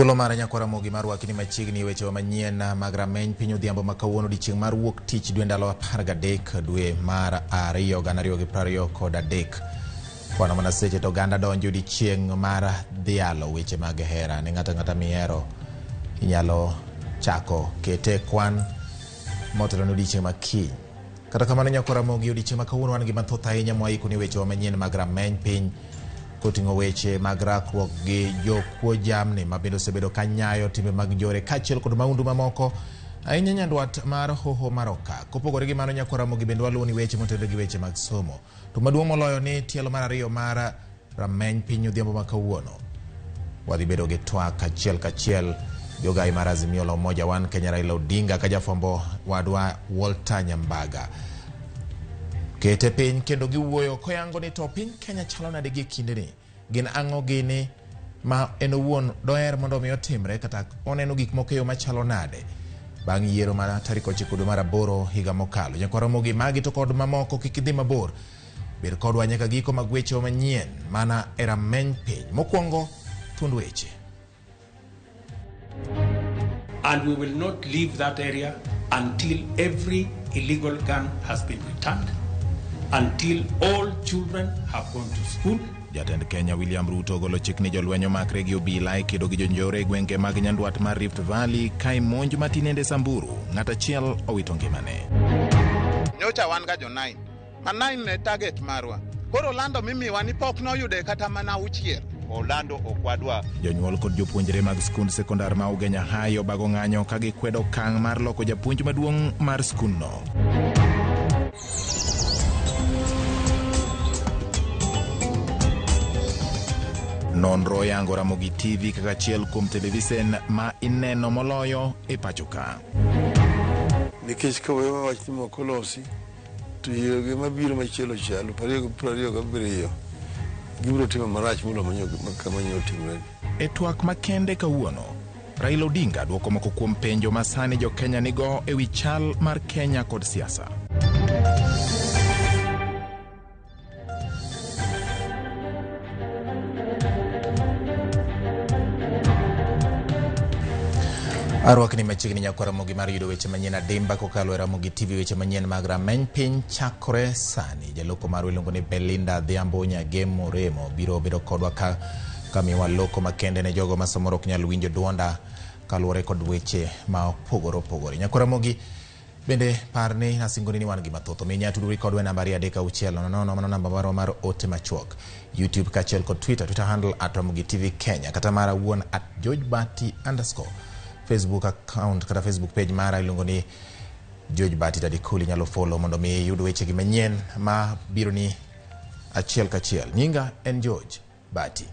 Thuolo mar Nyakwar Ramogi mar rwakni machiegni wechewa manyien mag rameny piny odhiambo ma kawuono odiechieng' mar wuok tich dwe ndalo 13 dwe mar 2 2023. Kwano mana seche to oganda donjo odiechieng' mar dhialo weche mag hera. Ne ng'ato ang'ata mihero inyalo chako kete e kwan motelo ne odiechieng' ma kiny. Kata kamano Nyakwar Ramogi odiechieng' ma kawuono wan gi mathoth ahinya mwaiko ni wechewa manyien mag rameny piny koting'o weche mag rakruok gi jokuo jamni ma bende osebedo ka nyayo timbe mag njore kaachiel kod maundu mamoko ahinya nyandwat mar hoho mar Okak. Kopogore gi mano Nyakwar Ramogi bende waluwo ni weche motenore gi weche mag somo. To maduong' moloyo ni tielo mar ariyo mar rameny piny odhiambo ma kawuono wadhi bedo gi twak achiel kachiel jogai mar Azimio la Umoja One Kenya Raila Odinga ka jafwambo wadwa Walter Nyambaga kete piny kendo giwuoyo koyango ni to piny Kenya chalo nade gi kindeni, gin ang'o gini ma en owuon doher mondo mi otimre kata oneno gik moko e yo machalo nade bang' yiero mar tarik 9 dwe mar 8 higa mokalo. Nyakwar Ramogi magi to kod mamoko kik idhi mabor, ber kodwa nyaka giko mag weche manyien mana e rameny piny. Mokwongo thuond weche. And we will not leave that area until every illegal gun has been returned, until all children have gone to school. Jatend Kenya William Ruto ogolo chik ni jolweny omakre gi obila e kedo gi jonjore e gwenge mag nyandwat mar Rift Valley ka e monj matinende Samburu, ng'at achiel owito ngimane. Nyocha wan ga jo 9 ma 9 ne target marwa, koro lando mimiwa ni pok noyude kata mana 6. Olando ok wadwa. Jonyuol kod jopuonjre mag skund sekondar ma Ugenya High obago ng'anyo ka gikwedo okang' mar loko japuonj maduong' mar skundno. Nonro oyango Ramogi TV kaka achiel kuom televisen ma ineno moloyo e pacho ka. Nikech ka wewa wach ni mok olosi to yiero mabiro machielo cha 2027 gibiro timo marach moloyo kama nyo timre. E twak makende kawuono, Raila Odinga dwoko moko kuom penjo ma sani jo Kenya nigo e wi chal mar Kenya kod siasa. Arwakni machiegni Nyakwar Ramogi mar yudo weche manyien adimba kokalo e Ramogi TV. Weche manyien mag rameny piny chakore sani. Jaloko marwa iluongo ni Belinda Adhiambo Nyagemo Remo biro bedo kodwa ka kamiwa loko makende ne jogo ma samoro ok nyal winjo duonda kaluwore kod weche ma opogore opogore. Nyakwar Ramogi bende par ni asingoni ni wan gi mathoth, omiyo inyalo tudori kodwa e namba 23600, mano namba marwa mar ote machuok, YouTube kaachiel kod Twitter, Twitter handle @Ramogi TV Kenya, kata mara wuon @GeorgeBati_, Facebook account kata Facebook page mara iluongo ni George Bati Daddy Cool, inyalo follow mondo mi iyud weche gi manyien ma biro ni achiel kachiel. Nyinga en George Bati.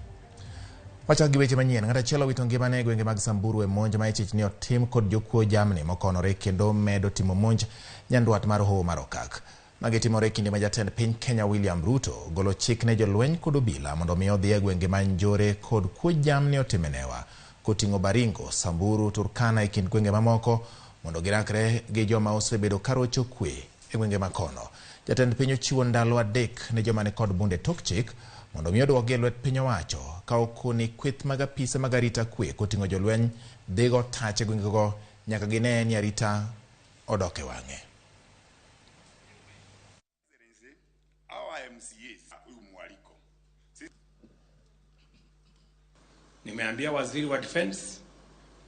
Wachak gi weche manyien. Ng'at achiel owito ngimane e gwenge mag Samburu e monj ma ichich ni otim kod jokuo jamni mokonore kendo medo timo monj nyandwat mar hoho mar Okak. Magi timore e kinde ma jatend piny Kenya William Ruto golo chik ne jolweny kod obila mondo mi odhi e gwenge ma njore kod kuo jamni otimenewa koting'o Baringo, Samburu, Turkana e kind gwenge mamoko mondo girakre gi joma osebedo karocho kwe e gwenge makono. Jatend piny ochiwo ndalo 3 ne joma ni kod bunde tok chik mondo mi oduokgi e lwet piny owacho ka okoni kweth mag apisa mag arita kwe koting'o jolweny dhigo tach e gwengego nyaka gine ni arita odok e wang'e. Nimeambia waziri wa defense,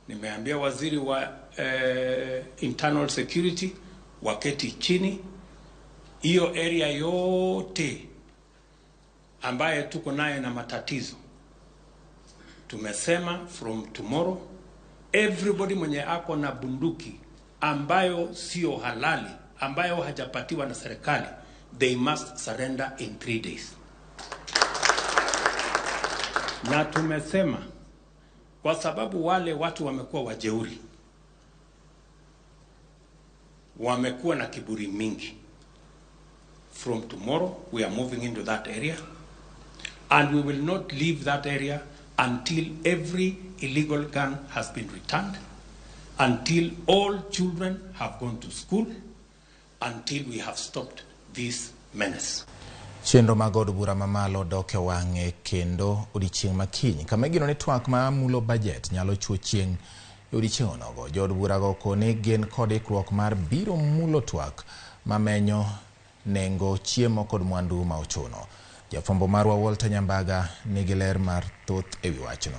nimeambia waziri wa internal security waketi chini, hiyo area yote ambaye tuko naye na matatizo. Tumesema from tomorrow everybody mwenye ako na bunduki ambayo sio halali, ambayo hajapatiwa na serikali, they must surrender in 3 days. Na tumesema kwa sababu wale watu wamekuwa wajeuri, wamekuwa na kiburi mingi, from tomorrow we are moving into that area and we will not leave that area until every illegal gun has been returned, until all children have gone to school, until we have stopped this menace. Chenro mag od bura mamalo dok e wang'e kendo odiechieng' makiny. Kama igeno ni twak ma mulo bajet nyalo chuo chieng' e odiechieng' onogo. Jood burago koni gin kod ikruok mar biro mulo twak mamenyo nengo chiemo kod mwandu ma ochuno. Jafwambo marwa Walter Nyambaga nigi ler mar thoth ewi wachno.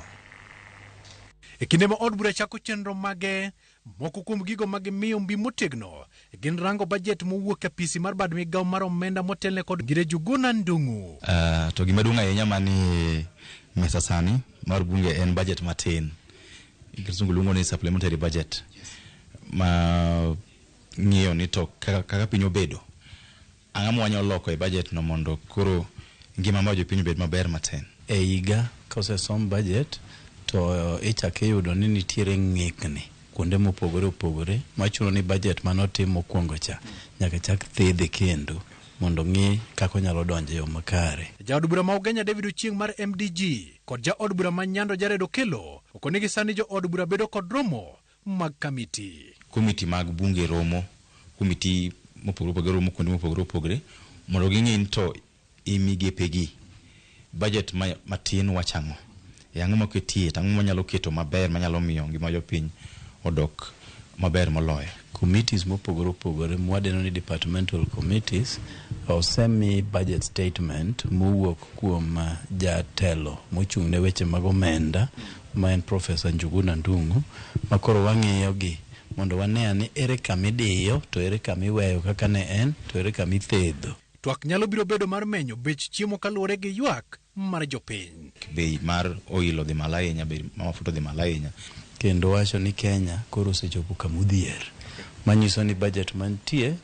E kinde ma od bura chako chenro mage, moko kuom gigo ma gimiyo mbi motegno gin rango bajet mowuok e apisi mar bad migawo mar omenda motelne kod Ngire Njuguna Ndung'u. To gima duong' ahinya mani mesa sani mar bunge en budget matin. Kisungu luongo ni supplementary budget. Ma ng'iyo ni to kaka piny obedo, ang'o ma wanyalo loko e budget no mondo koro ngima mar jopiny obed maber matin. E higa kosesom budget to ichako iyudo ni nitiere ng'ikni kuonde mopogore opogore machuno ni budget manotim mokwongo cha nyaka chak thedhe kendo mondo ng'i kaka onyalo donjo e yo makare. Jaod bura ma Ugenya David Ochieng' mar MDG kod jaod bura ma Nyando Jared Okello okonigi sani jood bura bedo kod romo mag kamiti. Komiti mag bunge romo, komiti mopogore opogore romo kuonde mopogore opogore mondo ging'i ni to e migepegi budget matin wacho ang'o. E ang'o moketie to ang'o manyalo keto maber manyalo miyo ngima jopiny odok maber moloyo. Committees mopogore opogore mwadendo ni departmental committees osemi budget statement mowuok kuom jatelo mochung' ne weche mag omenda ma en Professor Njuguna Ndung'u ma koro wang'iyo gi mondo wane ni ere kama idiyo to ere kama iweyo kaka ne en to ere kama ithedho. Twak nyalo biro bedo mar menyo bech chiemo kaluwore gi ywak mar jopiny. Bei mar oil odhi malo ahinya, bei mar mafuta odhi malo ahinya. Kendo wacho ni Kenya koro osechopo kamodhier manyiso ni budget mantie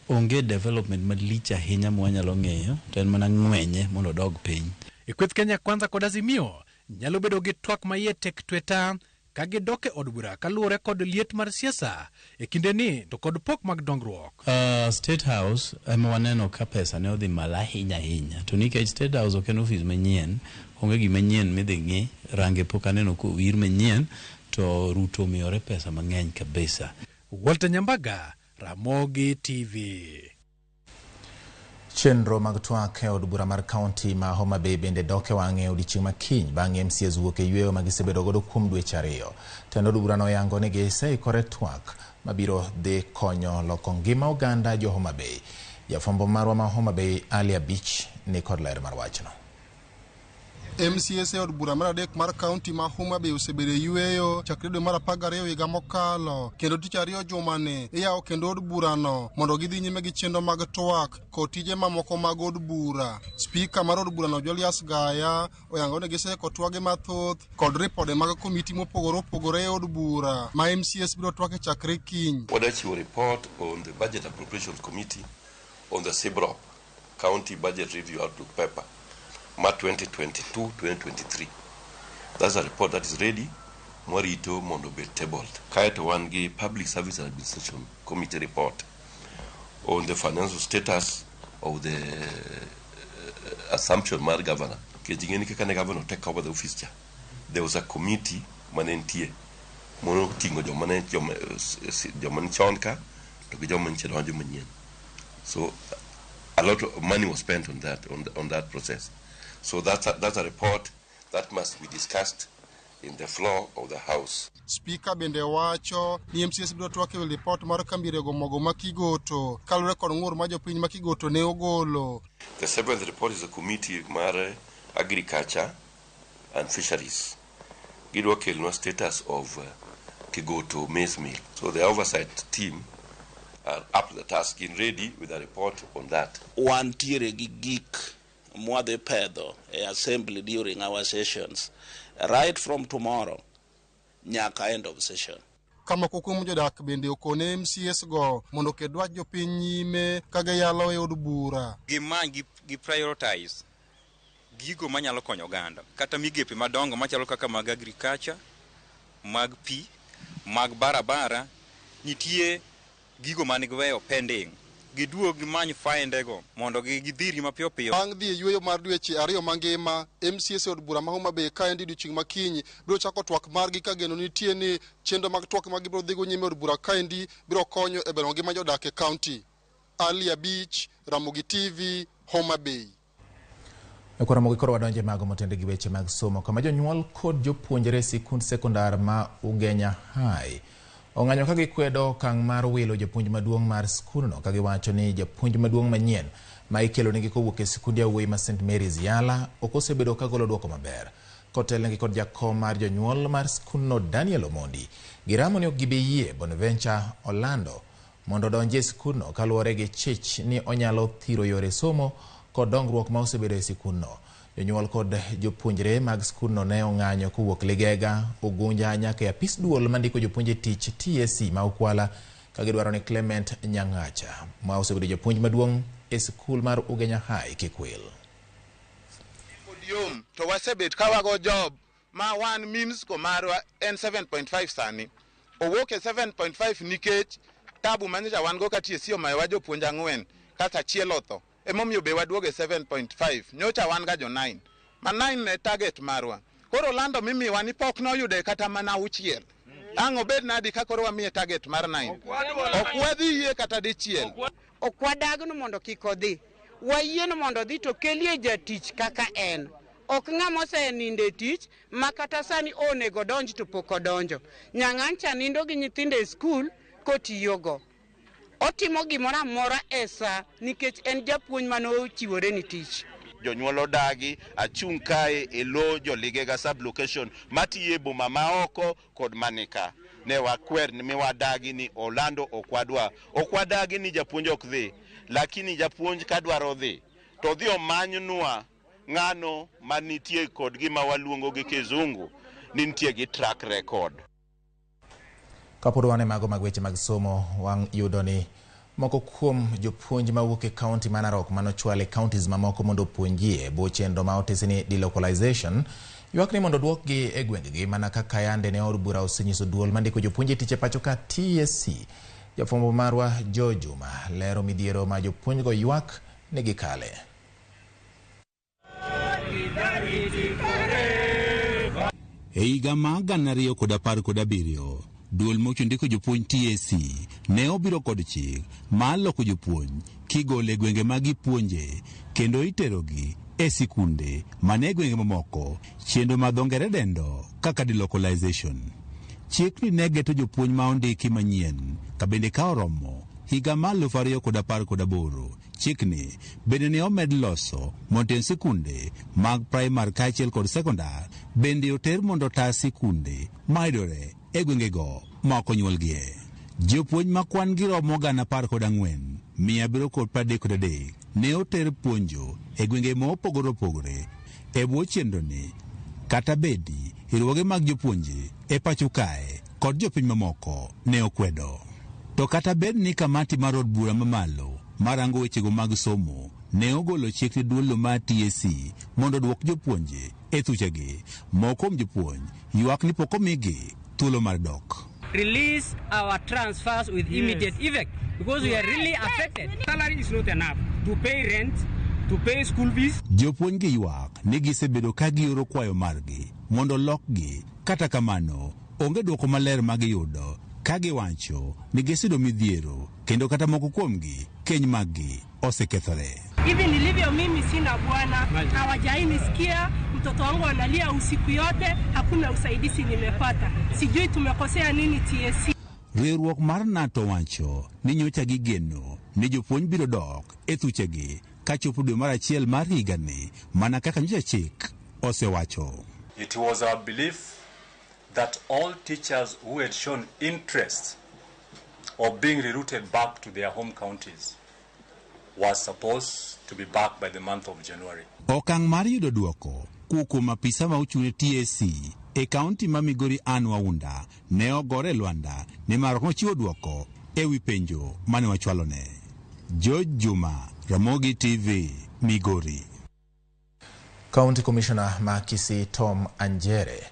onge development malich ahinya mwanyalo ng'iyo to en mana ng'wenye mondo odog piny. E kweth Kenya Kwanza kod Azimio nyalo bedo gi twak ma iye tek tweta ka gidok e od bura kaluwore kod liet mar siasa e kindeni to kod pok mag dongruok. State House ema waneno ka pesa ne odhi malo ahinya ahinya to nikech State House ok en ofis manyien, onge gima nyien midhi ng'i, range pok aneno kowir manyien to Ruto omiyore pesa mang'eny kabisa. Walter Nyambaga, Ramogi TV. Chenro mag twak e od bura mar kaunti ma Homa Bay bende dok e wang'e odiechieng' ma kiny bang' MCAs wuok e yweyo ma gisebedo godo kuom dweche 2. Tend od burano oyango ni giseikore twak mabiro dhi konyo loko ngima oganda jo Homa Bay. Jafwambo marwa ma Homa Bay Ali Abich ni kod ler mar wachno. MCAs e od bura mar adek mar kaunti ma Homa Bay osebedo e yweyo chakre dwe mar 12 higa mokalo kendo tich ariyo jumani iyawo kendo od burano mondo gidhi nyime gi chenro mag twak kod tije mamoko mag od bura. Spika mar od burano Julius Gaya oyango ni giseiko twage mathoth kod ripode mag komiti mopogore opogore e od bura ma MCAs biro twake chakre kiny. Wadwa chiwo report on the Budget Appropriations Committee on the CBROP, County Budget Review Outlook Paper, ma 2022-2023. That's a report that is ready, mwarito mondo obed tabled. Kaeto wan gi Public Service and Administration Committee report on the financial status of the assumption mar governor. Nikech ing'e ni kaka ne governor take over the office cha, there was a committee mane nitie monoting'o joma ne joma ne chon ka to gi joma nyicha donjo manyien. So a lot of money was spent on that on that process. So that's a report that must be discussed in the floor of the house. Spika bende wacho ni MCAs biro twak ewi ripot mar kambi rego mogo ma Kigoto kaluwore kod ng'ur ma jopiny ma Kigoto ne ogolo. The seventh report is a committee mar agriculture and fisheries. Gidwa kelonwa status of Kigoto maize mill. So the oversight team are up to the task in ready with a report on that. Wantiere gi gik mwadhi pedho e assembly during our sessions right from tomorrow nyaka end of session. Ka moko kuom jodak bende okone MCAs go mondo oket dwach jopiny nyime ka giyalo e od bura. Gimany gi prioritize gigo manyalo konyo oganda kata migepe madongo machalo kaka mag agriculture, mag pi, mag barabara. Nitie gigo man giweyo pending, giduog gimany findego mondo gidhirgi mapiyo piyo. Bang' dhi e yweyo mar dweche 2 mangima, MCAs e od bura ma Homa Bay kaendi odiochieng' ma kiny biro chako twak margi ka geno nitie ni chenro mag twak ma gibiro dhigo nyime e od bura kaendi biro konyo e bero ngima jodak e kaunti. Ali Abich, Ramogi TV, Homa Bay. Koro koro wadonje mago motende gi weche mag somo kama jonyuol kod jopuonjre sikund sekondar ma Ugenya High ong'anyo ka gikwedo okang' mar wilo japuonj maduong' mar skundno ka giwacho ni japuonj maduong' manyien ma ikelonegi kowuok e sikund yawuoyi ma St Mary's Yala ok osebedo ka golo duoko maber. Kotelnegi kod jakom mar jonyuol mar skundno Daniel Omondi, giramo ni ok gibi yie Bonaventure Olando mondo odonji e skundno kaluwore gi chich ni onyalo thiro yore somo kod dongruok ma osebedo e sikundno. Jonyuol kod jopuonjre mag skundno ne ong'anyo kowuok Ligega, Ugunja nyaka e apis duol mandiko jopuonj e tich TSC ma Ukwala ka gidwaro ni Clement Nyang'acha ma osebedo japuonj maduong' e sikul mar Ugenya High kik wil. Yom to wasebet ka wago job ma wan means ko marwa en 7.5 sani. Owuok e 7.5 nikech tabu manyocha wan go ka TSC omayowa jopuonj 4 kata achiel otho. Emomiyo be waduogo e 7.5 nyocha wan ga jo 9 ma 9 ne target marwa. Koro lando mimiwa ni pok noyude kata mana 6. Ang' obed nadi ka koro wamiye target mar 9? Ok wadhi yie kata dichiel. Ok wadagno mondo kik odhi. Wayieno mondo odhi to kelie jatich kaka en. Ok ng'ama osenindo e tich ma kata sani onego donj to pok odonjo. Nyang'ancha nindo gi nyithindo e skul kotiyogo. Otimo gimoro amora e sa nikech en japuonj mane ochiwore ni tich. Jonyuol odagi achung' kae e lo jo-Ligega sub-location matiyo e boma maoko kod manika. Ne wakwer mi wadagi ni Olando ok wadwa. Ok wadagi ni japuonj ok dhi, lakini japuonj kadwaro dhi to odhi omanynwa ng'ano manitie kod gima waluongo gi kizungu ni nitie gi track record. Kapod wan e mago mag weche mag somo, wang' yudo ni moko kuom jopuonj mawuok e kaunti ma Narok manochwal e counties mamoko mondo opuonjie bwo chenro ma otisi ni delocalization ywak ni mondo duokgi e gwengegi mana kaka yande ne od bura osenyiso duol mandiko jopuonj e tich e pacho ka TSC. Jafwambo marwa Joe Juma lero midhiero ma jopuonjgo ywak ni gikale. E higa mar 2017, duol mochung' ndiko jopuonj TSC ne obiro kod chik mar loko jopuonj kigolo e gwenge ma gipuonje kendo iterogi e sikunde mane gwenge mamoko, chenro ma dho ngere dendo kaka delocalization. Chikni ne geto jopuonj ma ondiki manyien ka bende ka oromo higa mar 2018. Chikni bende ne omed loso mondo en sikunde mag primar kaachiel kod sekondar bende oter mondo ota sikunde mayudore e gwengego ma ok onyuolgie. Jopuonj ma kwan gi romo 14,733 ne oter puonjo e gwenge ma opogore opogore e bwo chenroni, kata bedi riwruoge mag jopuonje e pacho kae kod jopiny mamoko ne okwedo. To kata bed ni kamati mar od bura mamalo marango wechego mag somo ne ogolo chik ne duol mar TSC mondo oduok jopuonje e thuchegi, moko kuom jopuonj ywak ni pok omigi thuolo mar dok. Release our transfers with immediate effect because we are really affected. Salary is not enough to pay rent, to pay school fees. Jopuonj gi ywak ni gisebedo ka gioro kwayo margi mondo lokgi, kata kamano onge dwoko maler ma giyudo ka giwacho ni giseyudo midhiero kendo kata moko kuomgi keny maggi osekethore. Hivi nilivyo mimi sina bwana, hawajainisikia. Mtoto wangu analia usiku yote, hakuna usaidizi nimepata. Sijui tumekosea nini TSC. Riwruok mar NATO wacho ni nyocha gigeno ni jopuonj biro dok e thuchegi kachopo dwe mar achiel mar higani mana kaka nyocha chik osewacho. It was our belief that all teachers who had shown interest of being rerouted back to their home counties was supposed to be back by the month of January. Okang' mar yudo dwoko kowuok kuom apisa ma ochung' ne TSC e kaunti ma Migori Ann Waunda ne ogore e lwanda nimar ok nochiwo dwoko e wi penjo mane wachwalone. George Juma, Ramogi TV, Migori. County Commissioner ma Kisii Tom Anjere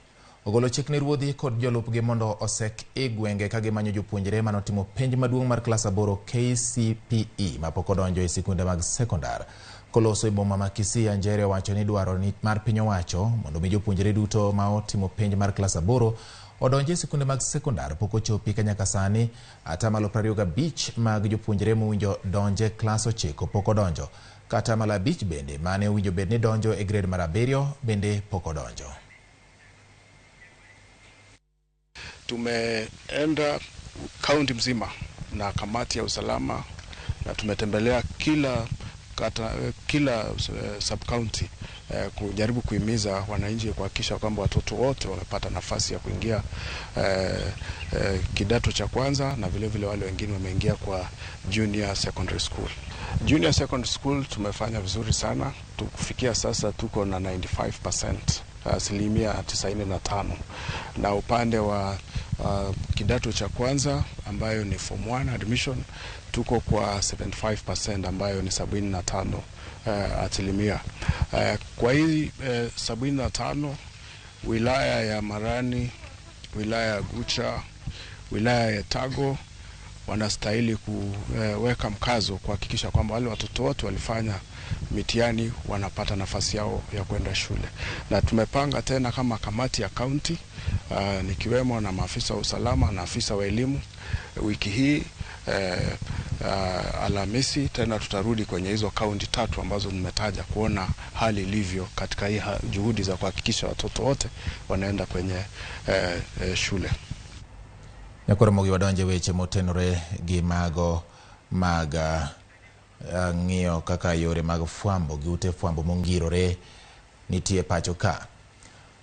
ogolo chik ne ruodhi kod jolupgi mondo osek e gwenge ka gimanyo jopuonjre manotimo penj maduong' mar klas 8 KCPE mapok odonjo e sikunde mag sekondar. Koloso e boma ma Kisii, Anjere owacho ni dwaro ni mar piny owacho mondo mi jopuonjre duto ma otimo penj mar klas 8 odonje e sikunde mag sekondar pok ochopi ka nyaka sani 25% mag jopuonjre mowinjo donje klas 9 pok odonjo. Kata 5% bende mane owinjo bed ni donjo e grade mar 7 bende pok odonjo. Tumeenda kaunti mzima na kamati ya usalama na tumetembelea kila kata, kila sub county kujaribu kuhimiza wananchi kuhakikisha kwamba watoto wote wamepata nafasi ya kuingia kidato cha kwanza na vile vile wale wengine wameingia kwa junior secondary school. Junior secondary school tumefanya vizuri sana, tukufikia sasa tuko na 95%, 95%, na upande wa kidato cha kwanza ambayo ni form 1 admission tuko kwa 75% ambayo ni 75 asilimia. Kwa hii 75 wilaya ya Marani, wilaya ya Gucha, wilaya ya Tago wanastahili kuweka mkazo kuhakikisha kwamba wale watoto wote walifanya mitihani wanapata nafasi yao ya kwenda shule. Na tumepanga tena kama kamati ya county nikiwemo na maafisa wa usalama na afisa wa elimu wiki hii Alhamisi tena tutarudi kwenye hizo kaunti tatu ambazo nimetaja kuona hali ilivyo katika hii juhudi za kuhakikisha watoto wote wanaenda kwenye shule. Nyakoro Mogi wadonje weche motenore gi mago mag ng'iyo kaka yore mag fwambo gi ute fwambo mongirore nitie pacho ka.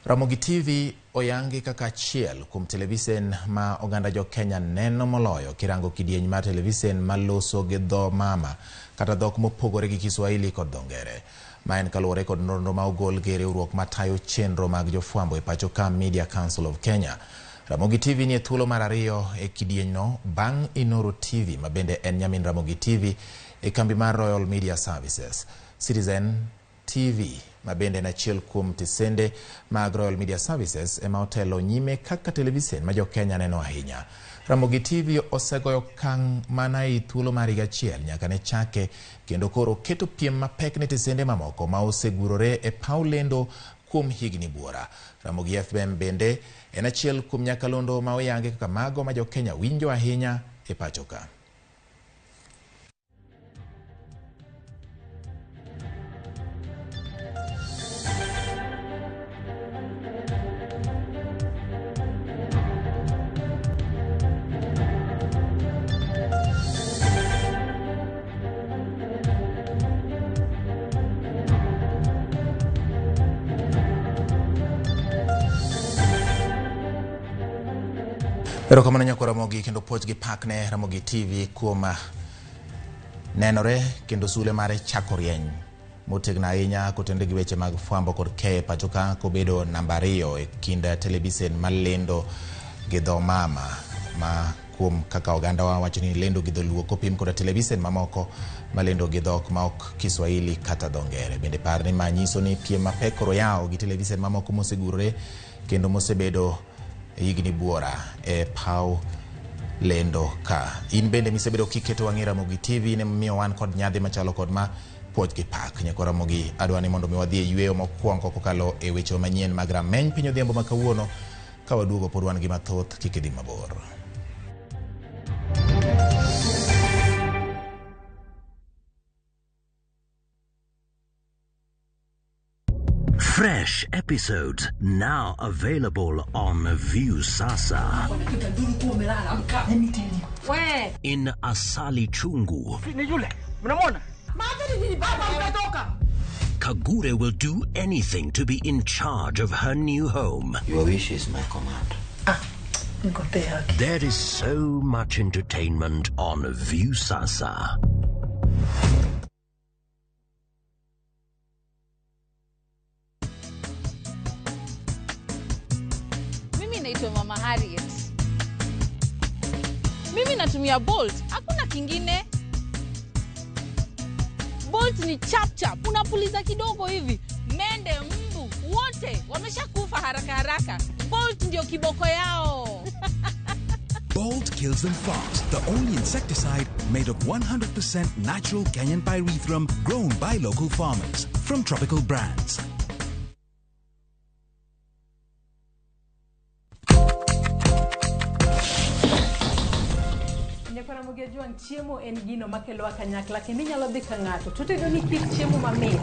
Ramogi TV oyangi kaka achiel kuom televisen ma oganda jo Kenya neno moloyo kirango kidieny mar televisen maloso gi dho mama kata dhok mopogore gi Kiswahili kod dho Ngere. Ma en kaluwore kod nonro ma ogol gi riwruok matayo chenro mag jofwambo e pacho ka Media Council of Kenya. Ramogi TV ni e thuolo mar ariyo e kidienyno bang' Inoro TV ma bende en nyamin Ramogi TV e kambi mar Royal Media Services. Citizen TV ma bende en achiel kuom tisende mag Royal Media Services ema otelo nyime kaka televisen ma jo Kenya neno ahinya. Ramogi TV osegoyo okang' mana e thuolo mar higa achiel nyaka ne chake kendo koro keto piem mapek ne tisende mamoko ma osegurore e paw lendo kuom higni buora. Ramogi FM bende en achiel kuom nyakalondo ma oyangi kaka mago ma jo Kenya winjo ahinya e pacho ka. Erokamano nyako Ramogi kendo puoch gi pak ne Ramogi TV kuom nenore kendo sule mare chako rieny motegno ahinya kotenore gi weche mag fwambo kod keyo pacho ka kobedo namba 2 e kind televisen malendo gi dho mama ma kuom kaka oganda wa wacho ni lendo gi dholuo kopim koda televisen mamoko malendo gi dhok ma ok Kiswahili kata dho Ngere. Bende par ni ma nyiso ni piem mapek koro yawo gi televisen mamoko mosegurore kendo mosebedo higni buora e paw lendo ka. In bende misebedo kiketo wang'i Ramogi TV ne miyo wan kod nyadhi machalo kod ma puoch gi pak. Nyako Ramogi adwa ni mondo mi wadhi e yweyo mokwongo kokalo e weche manyien mag rameny piny odhiambo ma kawuono. Ka waduogo pod wan gi mathoth, kik idhi mabor. Fresh episodes now available on Viusasa. In Asali Chungu, Kagure will do anything to be in charge of her new home. Your wish is my command. There is so much entertainment on Viusasa. Mimi naitwa Mama Harriet. Mimi natumia Bolt, hakuna kingine. Bolt ni chap chap, unapuliza kidogo hivi, mende, mbu, wote wameshakufa haraka haraka. Bolt ndio kiboko yao. Bolt kills them fast, the only insecticide made of 100% natural Kenyan pyrethrum grown by local farmers from Tropical Brands. Ojwang', chiemo en gino makelowa kanyakla kendo inyalo dhi ka ng'ato to otedo ni kit chiemo mamit.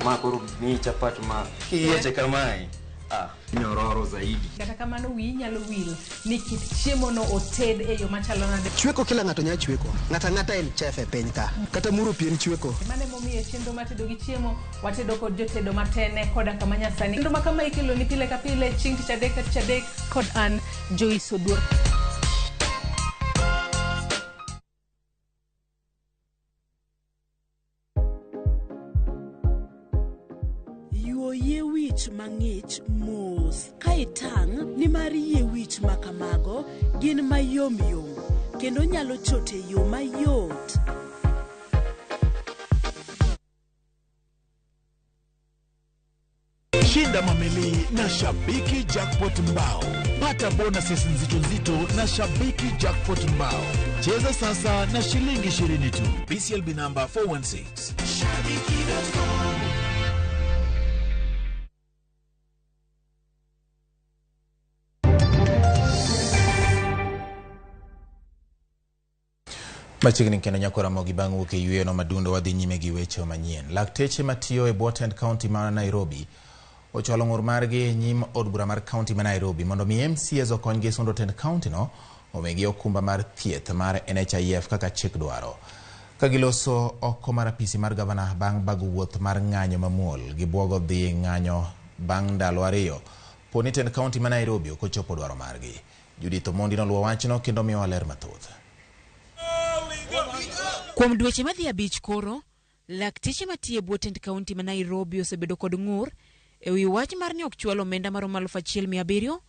Ma koro miyi chapat ma kiyieche kamae, ah, nyororo zaidi. Kata kamano wiyi nyalo wil ni kit chiemo no oted e yo machalo nade. Chweko kila ng'ato nyalo chweko. Ng'ato ang'ata en chef e piny ka. Kata muro pi en chweko. Mano emomiyo e chenro mar tedo gi chiemo watedo kod jotedo matene koda kama nyasani. Chenro ma kama ikelo ni pile ka pile chieng' tich adek ka tich adek kod an Joyce Oduor. Yuo yie wich mang'ich mos ka itang' nimar yie wich ma kamago gin mayom yom kendo nyalo chot e yo mayot. Shinda mamili na Shabiki Jackpot Mbao. Pata bonuses nzito nzito na Shabiki Jackpot Mbao. Cheza sasa na shilingi 20 tu. BCLB number 416. Machiegni kendo nyako Ramogi bang' wuok e yweyono madundo wadhi nyime gi weche manyien. Lakteche matiyo e bwo tend kaunti ma Nairobi ochwalo ng'ur margi e nyim od bura mar kaunti ma Nairobi mondo mi MCAs okonygi sundo tend kaunti no omigi okumba mar thieth mar NHIF kaka chik dwaro. Ka giloso oko mar apisi mar gavana bang' bago wuoth mar ng'anyo mamuol, gibuogo dhi ng'anyo bang' ndalo 2 po ni tend kaunti ma Nairobi ok ochopo dwaro margi. Judith Omondi noluwo wachno kendo miyowa ler mathoth. Kuom dweche madhi 5 koro, lakteche matiyo e bwo tend kaunti ma Nairobi osebedo kod ng'ur e wi wach mar ni ok chwal omenda maromo 1700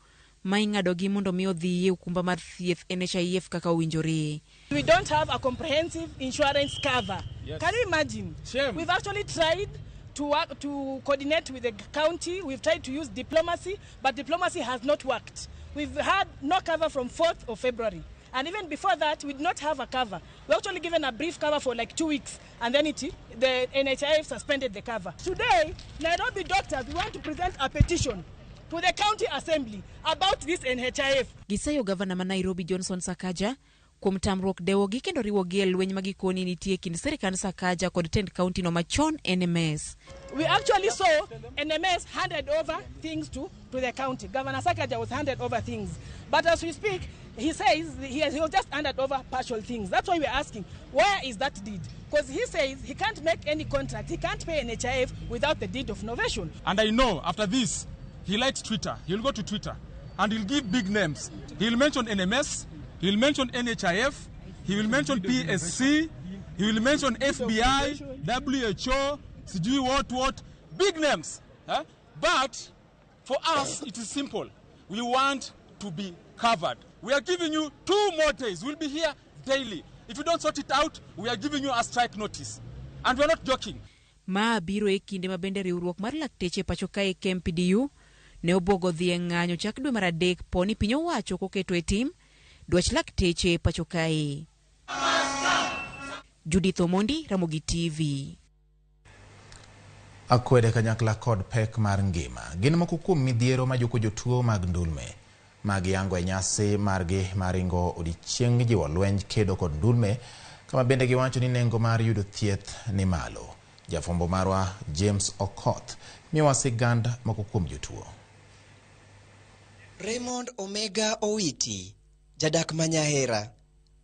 ma ing'adogi mondo mi odhi e okumba mar thieth NHIF kaka owinjore. We don't have a comprehensive insurance cover. Yes. Can you imagine? Shame. We've actually tried to work, to coordinate with the county. We've tried to use diplomacy, but diplomacy has not worked. We've had no cover from 4th of February. And even before that, we did not have a cover. We actually given a brief cover for like 2 weeks, and then the NHIF suspended the cover. Today, Nairobi doctors, we want to present a petition to the county assembly about this NHIF. Gisayo gavana ma Nairobi Johnson Sakaja kuom tamruok dewogi kendo riwogi e lweny ma gikoni nitie kind sirkand Sakaja kod tend kaunti no machon NMS. We actually saw NMS handed over things to the county. Governor Sakaja was handed over things. But as we speak, he says he was just handed over partial things. That's why we're asking, where is that deed? Because he says he can't make any contract, he can't pay NHIF without the deed of novation. And I know after this, he likes Twitter. He'll go to Twitter and he'll give big names. He'll mention NMS, he'll mention NHIF, he will mention PSC, he will mention FBI, WHO, sijui what, big names. Huh? But for us, it is simple. We want to be covered. We are giving you 2 more days. We'll be here daily. If you don't sort it out, we are giving you a strike notice. And we are not joking. Ma biro e kinde ma bende riwruok mar lakteche pacho kae KMPDU ne obuogo dhi e ng'anyo chak dwe mar 3 po ni piny owacho koketo e tim dwach lakteche pacho kae. Judith Omondi, Ramogi TV. Akwede kanyakla kod pek mar ngima gin moko kuom midhiero majuko jotuo mag ndulme mag yango e nyasi margi mar ringo odiechieng' jiwo lweny kedo kod ndulme, kama bende giwacho ni nengo mar yudo thieth ni malo. Jafwambo marwa James Okoth miyowa sigand moko kuom jotuo. Raymond Omega Owiti, jadak ma Nyahera,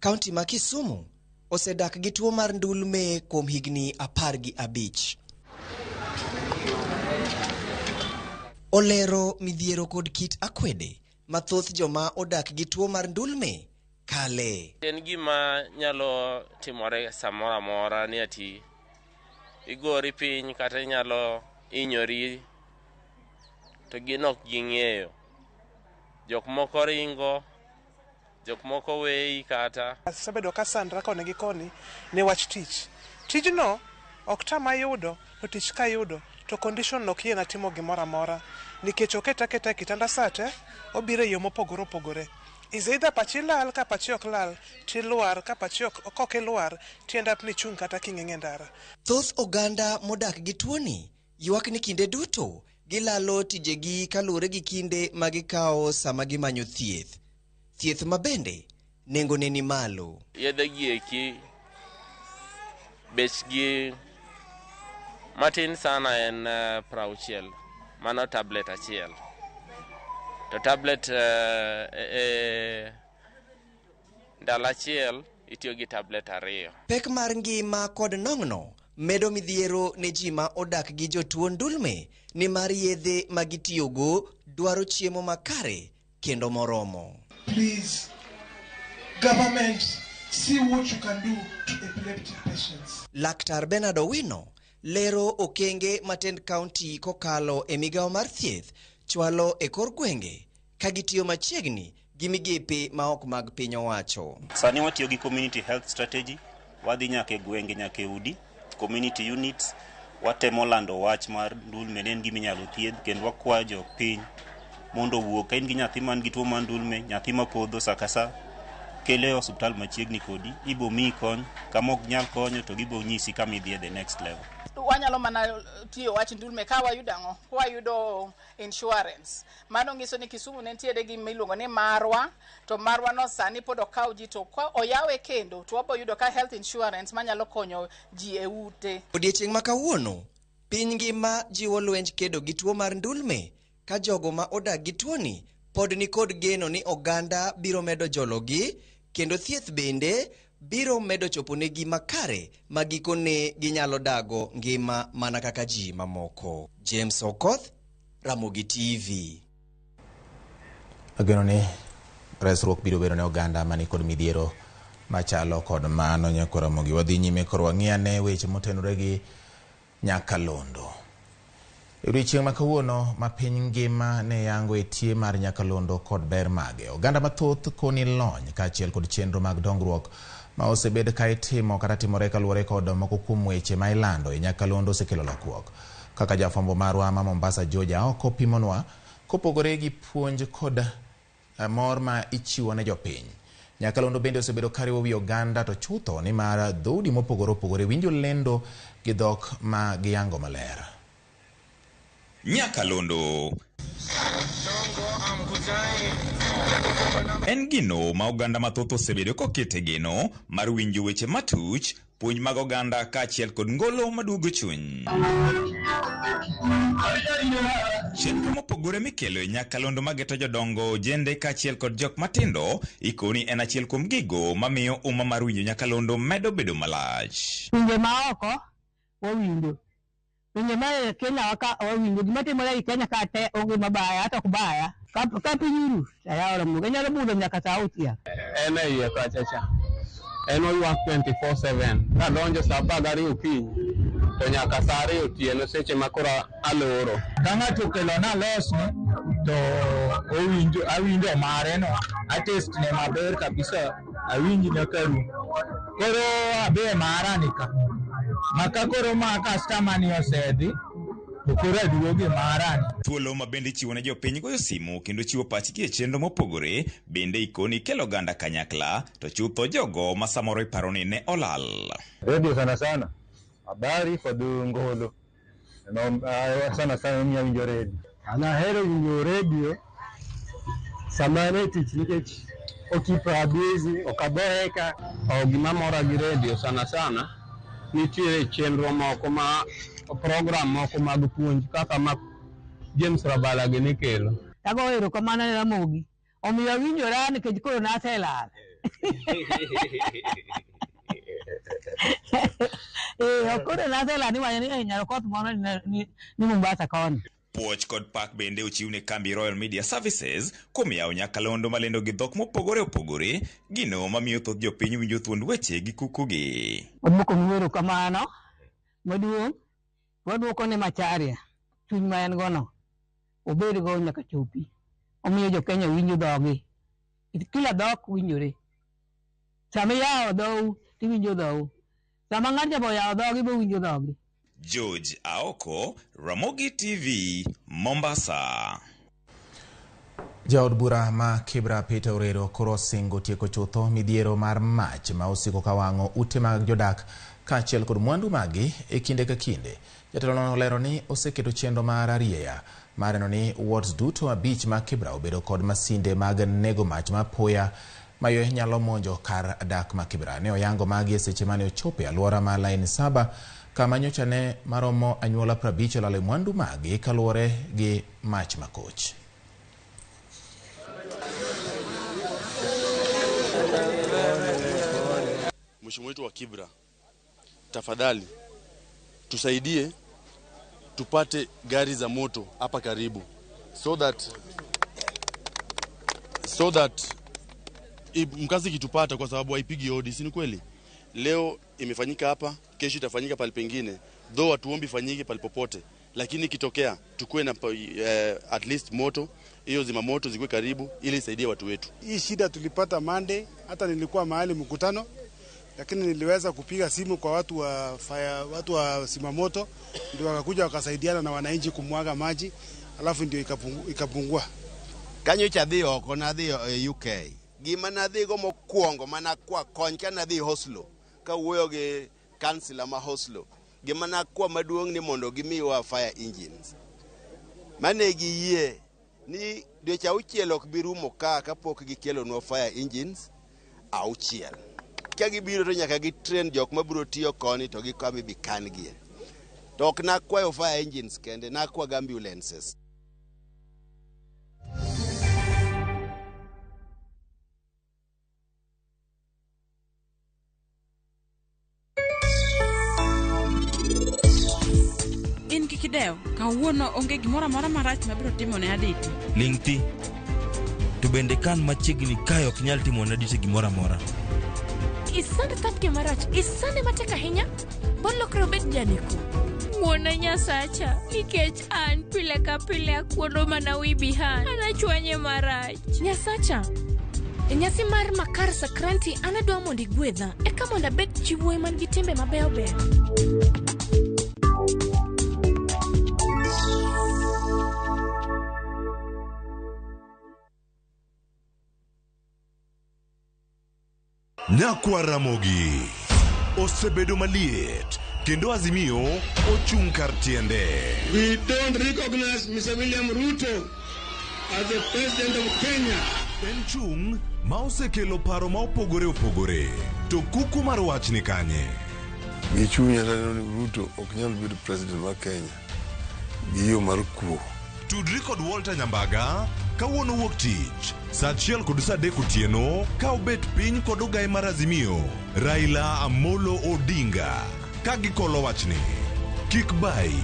kaunti ma Kisumu, osedak gi tuo mar ndulme kuom higni 15. Olero midhiero kod kit akwede ma thoth joma odak gi tuo mar ndulme kale. En gima nyalo timore samoro amora ni ati igori piny kata inyalo hinyori to gin ok ging'eyo. Jok moko ringo, jok moko weyi kata. Asebedo ka sandra koni gi koni ne wach tich. Tijno ok tama yudo, to tich kayudo to condition ok yiena timo gimoro amora nikech oketa aketa e kitanda sate, obiro e yo mopogore opogore. Is either pachi lal, ka pachi ok lal, tilwar, ka pachi ok ilwar, ti end up ni chung' kata king'eng' e ndara. Thoth oganda modak gi tuoni ywak ni kinde duto gilalo tijegi kaluwore gi kinde ma gikawo sama gimanyo thieth. Thieth ma bende nengone ni malo. Yedhe gi eki bechgi matin sana en 60, mano tablet achiel. To tablet ndalo achiel itiyo gi tablet 2. Pek mar ngima kod nong'no medo midhiero ne ji ma odak gi jotuo ndulme nimar yedhe ma gitiyogo dwaro chiemo makare kendo moromo. Please, government, see what you can do to epileptic patients. Laktar Bernard Owino lero okenge ma tend kaunti kokalo e migawo mar thieth chwalo e kor gwenge ka gitiyo machiegni gi migepe ma ok mag piny owacho. Sani watiyo gi community health strategy, wadhi nyaka e gwenge, nyaka e udi, community units, watemo lando wach mar ndulme ne en gima inyalo thiedh kendo wakwayo jopiny mondo owuog. Ka in gi nyathi man gi tuo mar ndulme, nyathi mapodho sa ka sa, kele e osiptal machiegni kodi, ibo miyi kony, kama ok nyal konyo to gibo nyisi kama idhiye the next level. Wanyalo mana tiyo wach ndulme ka wayudo ang'o? Ka wayudo insurance. Mano nyiso ni Kisumu ne nitiere gi miluongo ni Marwa, to Marwa no sani pod okaw ji, to ka oyawe kendo to wabo yudo ka health insurance manyalo konyo ji e ute. Odiechieng' ma kawuono, piny ngima jiwo lwenj kedo gi tuo mar ndulme ka jogo ma odak gi tuoni pod nikod geno ni oganda biro medo jologi kendo thieth bende biro medo choponegi makare ma gikone ginyalo dago ngima mana kaka ji mamoko. James Okoth, Ramogi TV. Ageno ni resruok biro bedo ne oganda mani kod midhiero machalo kod mano. Nyako Ramogi, wadhi nyime koro wang'i ane weche motenore gi Nyakalondo. E odiechieng' ma kawuono ma piny ngima ne yango e tie mar Nyakalondo kod ber mage. Oganda mathoth koni lony kaachiel kod chenro mag dongruok ma osebed ka itimo kata timore kaluwore kod moko kuom weche ma ilando e Nyakalondo osekelo lokruok. Kaka jafwambo marwa ma Mombasa George Aoko pimonwa, kopogore gi puonj kod mor ma ichiwo ne jopiny. Nyakalondo bende osebedo kariwo wi oganda to chutho nimar dhoudi mopogore opogore winjo lendo gi dhok ma giyango maler. Nyakalondo en gino ma oganda mathoth osebedo kokete geno mar winjo weche matuch, puonj mag oganda kaachiel kod ngolo maduogo chuny. Chenro mopogore mikelo e Nyakalondo mageto jodongo, ojende kaachiel kod jok matindo ikoni en achiel kuom gigo mamiyo umma mar winjo Nyakalondo medo bedo malach. Pinje maoko wawinjo, pinje ma e Kenya wa ka wawinjo, gima timore ei Kenya ka te onge mabaya, hata ok baya. Ka piny oru, ayawo Ramogi, anyalo budho nyaka saa auchiel. En e iye kacha cha, en oywak 24/7. Kadonjo saa 12 okinyi to nyaka saa 2 otieno seche ma koro aloro. Ka ng'ato okelona losne to owinjo, awinjo mare no, atest ne maber kabisa, awinj nyaka rum. Koro abe mara ni ka. Maka koro ma customer ni osedhi, to koro aduoge mara ni. Thuolo ma bende ichiwo ne jopiny goyo simu kendo chiwo pachgi e chenro mopogore bende ikoni kelo oganda kanyakla to chutho jogo ma samoro iparo ni ne olal. Radio sana sana habari kod ngolo sana sana mimi awinjo redio. An ahero winjo redio sama an e tich nikech okipa busy, ok aboeka. Gima mora gi redio sana sana nitiere chenro moko ma program moko mag puonj kaka ma James Rabala gi nikelo. Agoyo erokamano ne Ramogi, omiyo awinjora nikech koro naselal. Koro naselal ni wacho ni Nyarokoth moro ni Mombasa koni. Puoch kod pak bende ochiw ne kambi Royal Media Services kuom yawo Nyakalondo malendo gi dhok mopogore opogore, gino mamiyo thoth jopiny winjo thuond weche gi kukugi. Waduoko ni erokamano maduong', waduoko ne Macharia chuny ma en gono, obedgo nyaka chopi. Omiyo jo Kenya winjo dhogi. Kila dhok winjore. Sama iyawo dhou, tiwinjo dhou. Sama ng'ato bo oyawo dhogi, bo winjo dhogi. George Aoko, Ramogi TV, Mombasa. Jaod bura ma Kibra Peter Orero koro osingo tieko chutho midhiero mar mach ma osiko ka wang'o ute mag jodak kaachiel kod mwandu maggi e kinde ka kinde. Jatelono olero ni oseketo chenro mar arieya mar neno ni wards duto 5 mag Kibra obedo kod masinde mag nego mach ma apoya Mayo nyalo monjo kar dak ma Kibra. Ne oyango magi e seche mane ochopo e alwora ma Line 7 kama nyocha ne maromo anyuola 50 olalo mwandu magi kaluwore gi mach makoch. Mheshimiwa wetu wa Kibra, tafadhali tusaidie tupate gari za moto hapa karibu so that mkazi kitupata, kwa sababu haipigi hodi, si ni kweli? Leo imefanyika hapa, kesho itafanyika pale pengine, though hatuombi ifanyike pale popote, lakini ikitokea tukue na at least moto hiyo, zima moto zikuwe karibu ili isaidie watu wetu. Hii shida tulipata Monday, hata nilikuwa mahali mkutano, lakini niliweza kupiga simu kwa watu wa fire, watu wa zimamoto ndio wakakuja wakasaidiana na wananchi kumwaga maji, alafu ndio ikapungua. Kanyocha adhi oko, nadhi e UK. Gima nadhigo mokwongo mana kwa kony ka nadhi Oslo, kawuoyo gi kansila ma Oslo, gima nakwa maduong' ni mondo gimiwa fire engines. Mane giyie ni dweche 6 ok bi rumo ka kapok gikelonwa fire engines 6. Ka gibiro to nyaka gi train jok mabiro tiyo koni to gi kama ibi kan gie. To ok nakwayo fire engines kende, nakwa gi ambulances. In kik idew, kawuono onge gimoro amora marach mabiro timo ne Aditi. Ling' thi. To bende kan machiegni kae ok nyal timo ne Aditi gimoro amora. Isande thatge marach, isande matek ahinya, bolokre obed janeko. Ng'wona Nyasacha, nikech an pile ka pile akuodo mana wi Bihan. An achwanye marach. Nyasacha, e nyasi mar Makar Sakranti an adwa mondo igwedha, eka mondo abed chi wuoyi man gi timbe mabeyo beyo. Nyakwa Ramogi osebedo maliet kendo Azimio ochung' kar tiende. We don't recognize Mr. William Ruto as the president of Kenya. En chung' ma osekelo paro ma opogore opogore. To kuku mar wach ni kanye? Gi chunya taneno ni Ruto ok nyal bedo president mar Kenya gi yo mar kuo. Tudri kod Walter Nyambaga kawuono wuok tich saa 1 kod saa 3 otieno ka obet piny kod ogaye mar Azimio Raila Amolo Odinga ka gikolo wachni. Kik bai.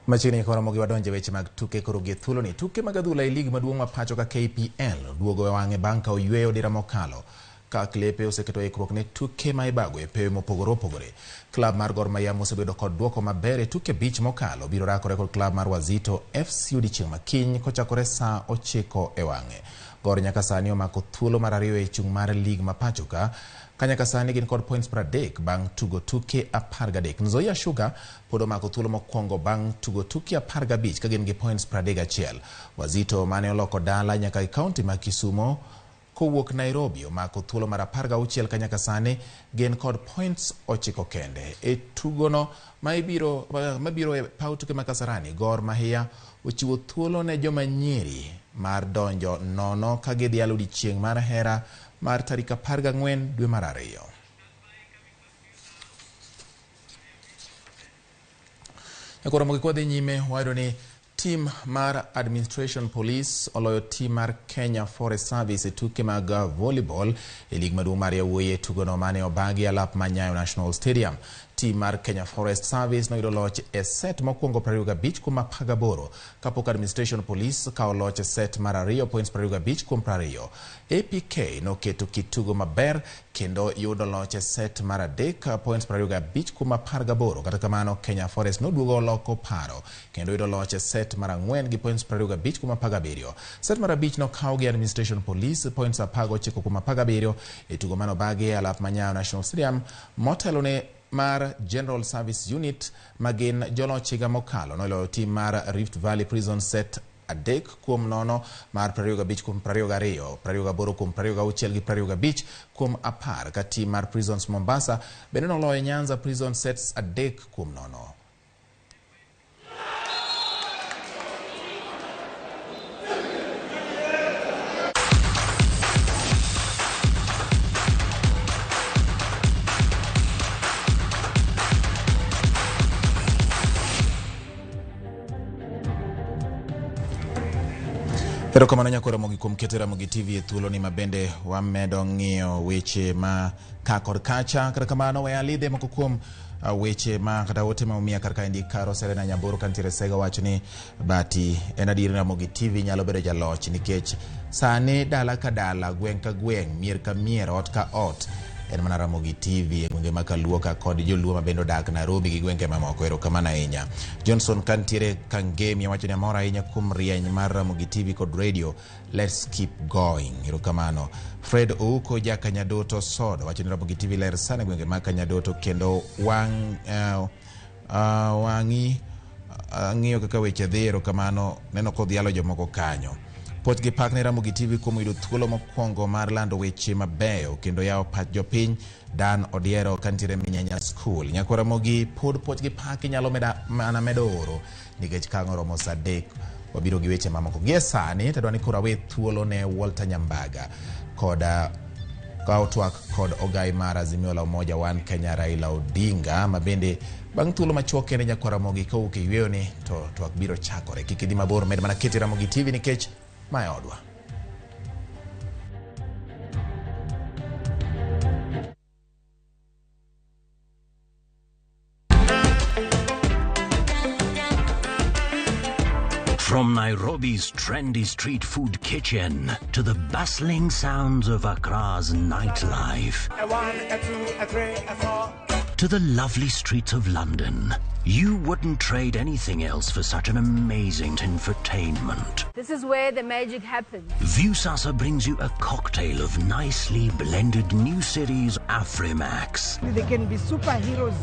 Machiegni koro mogi wadonje weche mag tuke koro gi thuolo ni tuke mag adhula e lig maduong' ma pacho ka KPL duogo e wang'e bang' ka oyweyo dira mokalo ka klepe oseketo ikruok ne tuke ma ibago e pewe mopogore opogore. Klab mar Gor Mahia mosebedo kod duoko maber e tuke 5 mokalo biro rakore kod klab mar Wazito FC odiechieng' ma kiny kochakore saa 9 e wang'e. Gor nyaka sani omako thuolo mar 2 e chung' mar lig ma pacho ka nyaka sani gin kod points 30 bang' tugo tuke 13. Nzoia Sugar pod omako thuolo mokwongo bang' tugo tuke 15 ka gin gi points 31. Wazito mane oloko dala nyaka e kaunti ma Kisumo kowuok Nairobi omako thuolo mar 16 ka nyaka sani gin kod points 9 kende. E tugono mabiro e paw tuke ma Kasarani, Gor Mahia ochiwo thuolo ne joma nyiri mar donjo nono ka gidhialo odiechieng' mar hera mar tarik 14 dwe mar 2. Nyakoro mogi kwadhi nyime wayudo ni tim mar Administration Police oloyo tim mar Kenya Forest Service e tuke mag volleyball e lig maduong' mar yawuoyi e tugono mane obagi alap ma Nyayo National Stadium. Tim mar Kenya Forest Service noyudo loch e set mokwongo 25 kuom 18 kapok Administration Police kawo loch e set mar ariyo points 25 kuom 20. APK noketo kit tugo maber kendo yudo loch e set mar adek points 25 kuom 18. Kata kamano Kenya Forest noduogo oloko paro kendo yudo loch e set mar ang'wen gi points 25 kuom 17. Set mar abich nokaw gi Administration Police points 19 kuom 17 e tugo manobagi e alap ma Nyayo National Stadium motelo ne mar General Service Unit ma gin joloch higa mokalo noloyo tim mar Rift Valley Prison set 3 kuom 0 mar 25 kuom 22, 28 kuom 26 gi 25 kuom 10 ka tim mar Prisons Mombasa bende noloyo Nyanza Prison sets 3 kuom 0. Erokamano nyakora Ramogi kuom keto Ramogi TV e thuoloni ma bende wamedo ng'iyo weche ma ka kod kacha. Kata kamano we alidhe moko kuom weche ma kata ote ma umiya kar kaendi. Karo Serena Nyamburu kantiere Sega wacho ni bati en adier Ramogi TV nyalo bedo jaloch nikech sani dala ka dala, gweng' ka gweng', mier ka mier, ot ka ot en mana Ramogi TV e gwenge ma Kaluo ka kod joluo ma bende odak Nairobi gi gwenge mamoko. Erokamano ahinya. Johnson kantiere Kangemi wacho ni amor ahinya kuom rieny mar Ramogi TV kod radio. Let's keep going. Erokamano. Fred Ouko ja Kanyadoto Sodo wacho ni Ramogi TV ler sana e gwenge ma Kanyadoto kendo wang' wang'i ang'iyo kaka weche dhi. Erokamano. Neno kodhialo jomoko kanyo. Puoch gi pak ne Ramogi TV kuom yudo thuolo mokwongo mar lando weche mabeyo kendo yawo pach jopiny. Dan Odiero kantiere Minyanya School. Nyakwa Ramogi pod puoch gi pak inyalo mana medo oro nikech ka ang' oromo saa 3 wabiro gi weche mamoko. Gie sani tadwa ni koro awe thuolo ne Walter Nyambaga kod kawo twak kod ogai mar Azimio la Umoja One Kenya Raila Odinga ma bende bang' thuolo machuok kende nyakwa Ramogi kowuok e yweyo ni to twak biro chakore. Kik idhi mabor, med mana keti Ramogi TV nikech mae odwa. From Nairobi's trendy street food kitchen to the bustling sounds of Accra's nightlife, A 1, a 2, a 3, a 4. to the lovely streets of London, you wouldn't trade anything else for such an amazing infotainment. This is where the magic happens. Viusasa brings you a cocktail of nicely blended new series Afrimax. They can be superheroes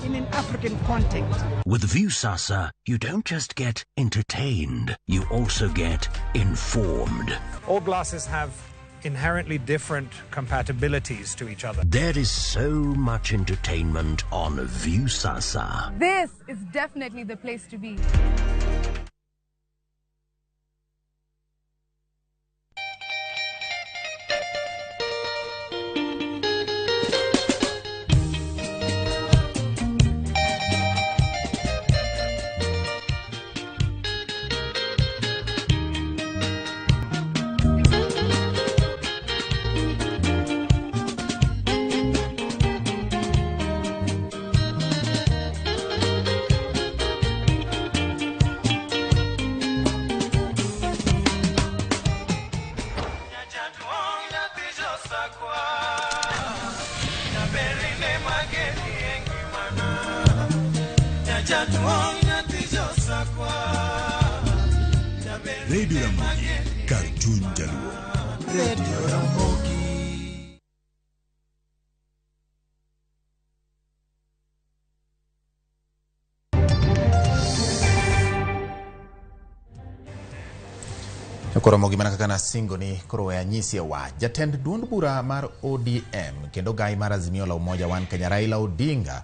in an African context. With Viusasa, you don't just get entertained, you also get informed. All glasses have inherently different compatibilities to each other. There is so much entertainment on Viusasa. This is definitely the place to be. Radio Ramogi, kar chuny jaluo. Radio Ramogi. Koro Ramogi mana kaka nasingo ni koro we anyisi e wach. Jatend duond bura mar ODM kendo gai mar Azimio la Umoja One Kenya Raila Odinga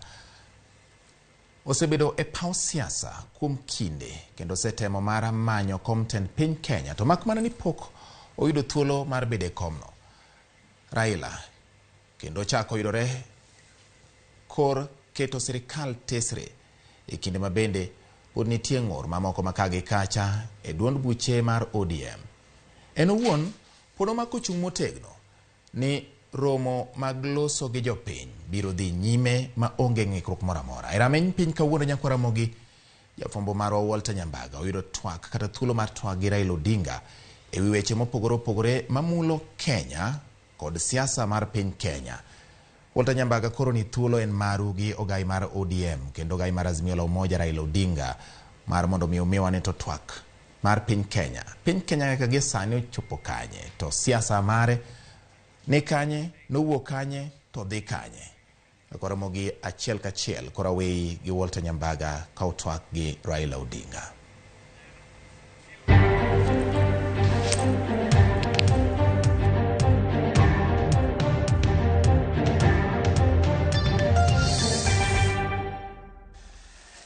osebedo e paw siasa kuom kinde kendo osetemo mar manyo kom tend piny Kenya to mak mana ni pok oyudo thuolo mar bedo e komno. Raila kendo chako yudore kor keto sirikal tesre e kinde ma bende pod nitie ng'ur mamoko ma ka gi kacha e duond buche mar ODM. En owuon pod omako chung' motegno ni Romo mag loso gi jopiny biro dhi nyime ma onge ng'ikruok moro amora. E rameny piny kawuono nyakwar Ramogi, jafwambo marwa Walter Nyambaga oyudo twak kata thuolo mar twak gi Raila Odinga e wi weche mopogore opogore mamulo Kenya kod siasa mar piny Kenya. Walter Nyambaga koro ni thuolo en maru gi ogai mar ODM kendo ogai mar Azimio la Umoja Raila Odinga mar mondo mi umiwa ne to twak mar piny Kenya. Piny Kenya kaka gie sani ochopo kanye to siasa mare ni kanye, nowuok kanye to dhi kanye. Koromo gi achiel kachiel koro aweyi gi Walter Nyambaga ka otwak gi Raila Odinga.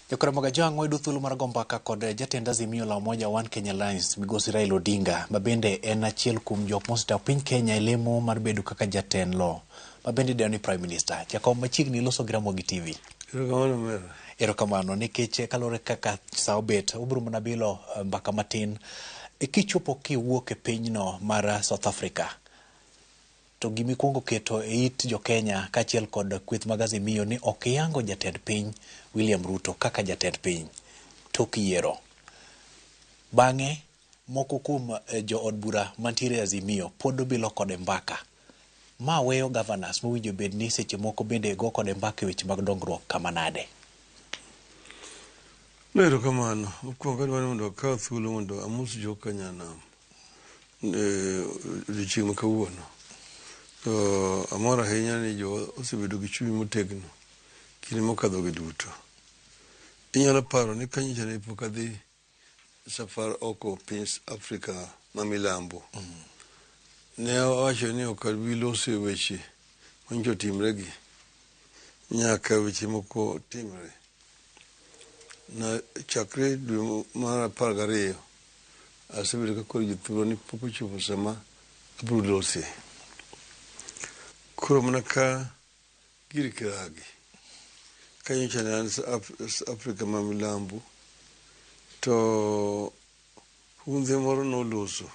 Jokaramoga Jwang' wayudo thuolo mar go mbaka kod jatend Azimio la Umoja One Kenya Alliance migosi Raila Odinga ma bende en achiel kuom jok mosetayo piny Kenya e lemo mar bedo kaka jatend lo ma bende idendo ni Prime Minister. Jakom machiegni loso gi Ramogi TV. Erokamano mera. Erokamano nikech kaluwore kaka sa obet obiro mana bilo mbaka matin. Kichopo kiwuok e pinyno mar South Africa to gimikwongo keto e it jo-Kenya kaachiel kod kweth mag Azimio ni ok iyango jatend piny William Ruto kaka jatend piny tok yiero. Bang'e moko kuom jood bura mantiere e Azimio pod obilo kode mbaka. Ma weyo governors mowinjo bed ni seche moko bende go kode mbaka e weche mag dongruok kama nade? No, erokamano. Mokwongo adwaro ni mondo akaw thuolo mondo amos joka nyanam odiochieng' ma kawuono. To amor ahinya ni jowa osebedo gi chuny motegno kinde mokadho gi duto. Inyalo paro ni ka nyocha ne pok adhi safar oko piny Afrika ma milambo, ne awacho ni ok abi loso e weche manyocha otimre gi nyaka weche moko timre. Na chakre dwe mar 12 asebedo ka koro jothurwa ni pok ochopo sama abiro lose. Koro mana ka gir kiragi ka nyocha ne an Afrika ma milambo to hundhe moro noloso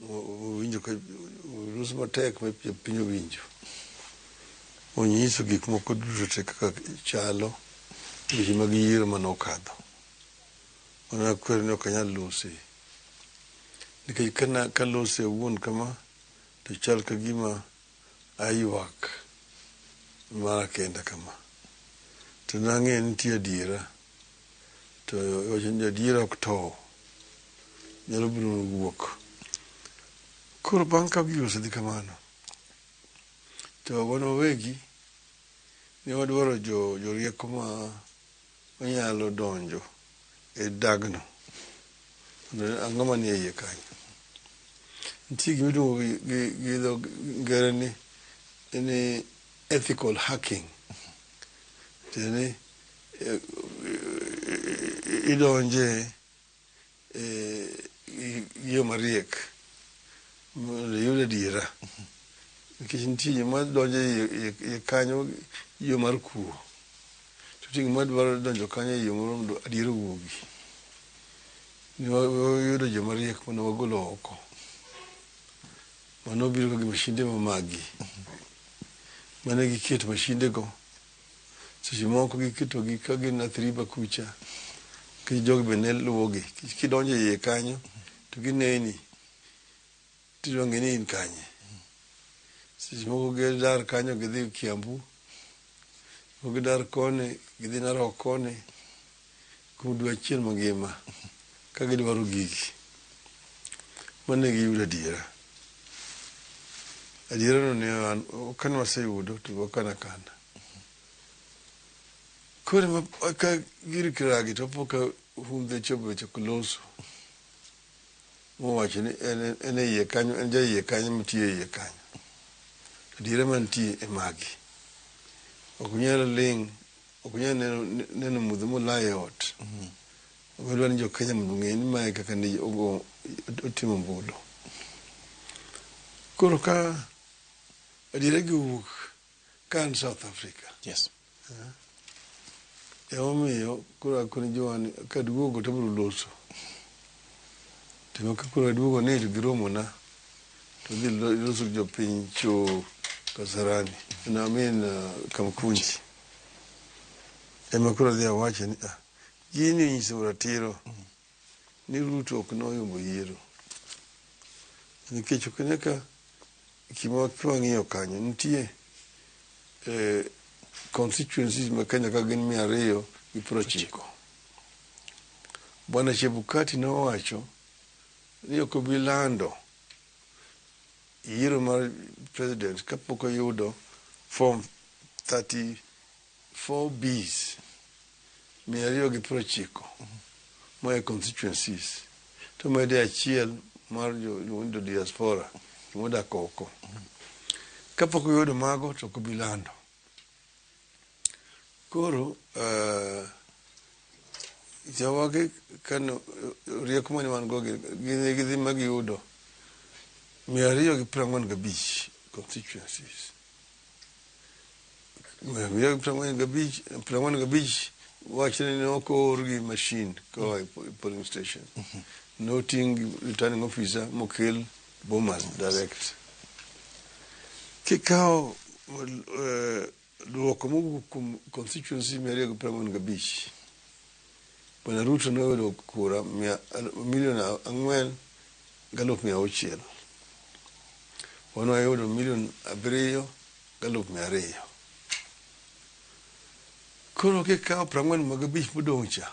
owinjo ka oloso matek ma jopiny owinjo. Onyiso gik moko duto te kaka chalo weche mag yiero mane okadho. Mano akwero ni ok anyal lose. Nikech kana kalose awuon kama to chal ka gima aywak mara kenda kama. To nang'eyo ni nitie adiera. To iwacho ni adiera ok tow. Nyalo biro wuok. Koro bang' ka gigo osedhi kamano, to wan wawegi ne wadwaro jorieko ma manyalo donjo e dagno. Mondo ang'o manie iye kanyo. Nitie gima iluongo gi dho ngere ni ethical hacking. Tiende ni idonje gi yo mariek mondo iyud adiera. Nikech nitie joma donjo e iye kanyo yo mar kuo. To nitie joma dwaro donjo kanyo e yo moro mondo adiera owuogi. Ne wayudo joma riek mane wagolo oko. Mano obiro gi mashinde ma magi. Mane giketo mashinde go. Seche moko giketo gi ka gin Athi River kucha. Nikech jogi be ne luwogi. Kidonjo e iye kanyo to gineni. Tidwa ng'e ni in kanye. Seche moko gidar kanyo gidhi Kiambu. Moko gidar koni gidhi Narok koni. Kuom dwe achiel mangima ka gidwaro gigi. Mane giyudo adiera. Adiera no ne an kane waseyudo to wakano akana. Koro ma ka gir kiragi to po ka hundhe chopo ochako loso. Mowacho ni en e iye kanyo en ja iye kanyo matiyo e iye kanyo. Adiera mantie e magi. Ok unyal ling' ok unyal neno mudho molai e ot. Wadwa ni jo Kenya mondo ong'e ni mae kaka ne otimo ombulu. Koro ka adiera gi owuok ka an South Africa. Yes. Emomiyo koro akoni jowa ni kaduogo to abiro loso. To ka koro aduogo ni to giromona To dhi loso gi jopiny cho Kasarani. No, I mean Kamkunji. Ema koro adhi awache ni ah, gini onyiso ratiro ni Ruto ok noyombo yiero. Nikech ok ine ka gima kwang'iyo kanyo nitie constituencies ma Kenya ka gin 290. Bwana Chebukati nowacho ni ok obi lando yiero mar president kapok oyudo form 34 Bs 290 moa e constituencies to mede achiel mar jo iluongo ni diaspora modak oko. Kapok oyudo mago to ok obi lando. Koro jawagi kano rieko mane wan go gin gidhi ma giyudo 245 constituencies. 245, 45 wachne ni ok oor gi machine koa e polling station. Noting' gi returning officer mokel Bomas direct. Kikawo duoko mowuok kuom constituency 245, Bwana Ruto noyudo kura 4,600,000. Wan wayudo 7,200,000. Koro kikawo 45 mag abich modong' cha,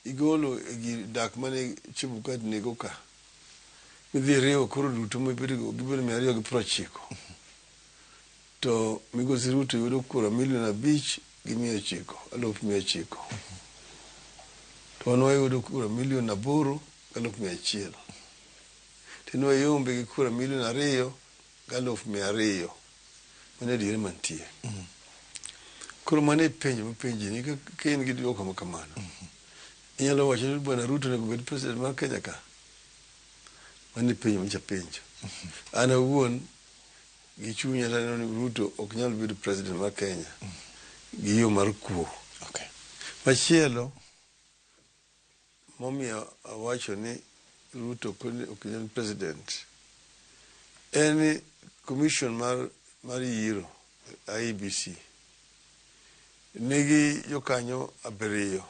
igolo e gir dak mane Chebukati nigo ka, midhi iriwo koro duto mibedo gibedo 290. To Migosi Ruto yudo kura 5,900,000, 900,000. To wan wayudo kura 8,100,000. To wayombe gi kura 2,200,000. Mano e adiera mantie. Koro mano e penjo mapenji ni ka in gi duoko ma kamano, inyalo wacho ni Bwana Ruto onego bed president mar Kenya ka? Mano e penjo manyicha penjo. An awuon gi chunya to aneno ni Ruto ok nyal bedo president mar Kenya gi yo mar kuo. Machielo momiyo awacho ni Ruto ok nyal president en ni commission mar yiero IEBC nigi jokanyo 7.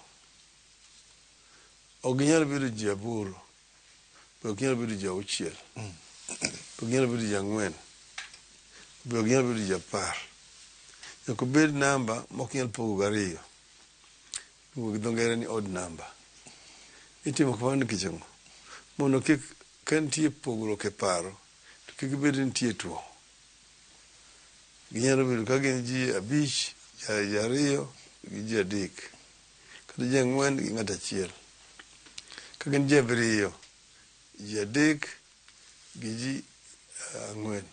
Ok ginyal bedo ji 8, be ok ginyal bedo ji 6, be ok ginyal bedo ji 4, be ok ginyal bedo ji 10. Nyaka obed namba ma ok nyal pogo gariyo. Iluongo gi dho ngere ni odd number. Itimo kamano nikech ang'o? Mondo kik ka nitie pogruok e paro to kik bed ni nitie tuo. Ginyalo bedo ka gin ji 5, ji 2 gi ji 3, kata ji 4 gi ng'ato achiel. Ka gin ji 7, ji 3 gi ji 4.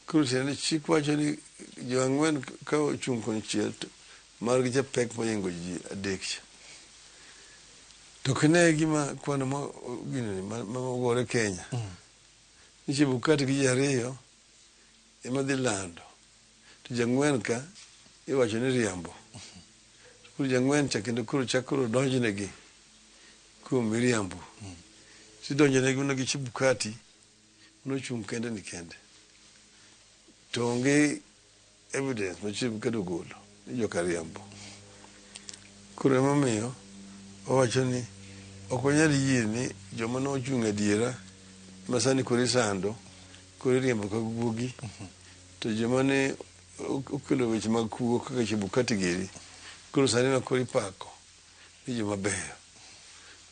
Koro tiende ni chik wacho ni jo 4 ka ochung' konchiel to margi cha pek mohingo ji 3 cha. To kine gima kwano ma ginene ma ogore Kenya. Ni Chebukati gi ji 2 ema dhi lando. To ji 4 ka iwacho ni riambo. Koro ji 4 cha kendo koro chak koro donjnegi kuom miriambo. Tidonjonegi mana gi Chebukati nochung' kende ni kende. To onge evidence ma Chebukati ogolo ni joka riambo. Koro emomiyo owacho ni ok wanyal yie ni joma nochung' adiera ma sani koro isando, koro iriembo ka guogi, to joma ne okelo weche mag kuo kaka Chebukati giri, koro sani ma koro ipako ni joma beyo.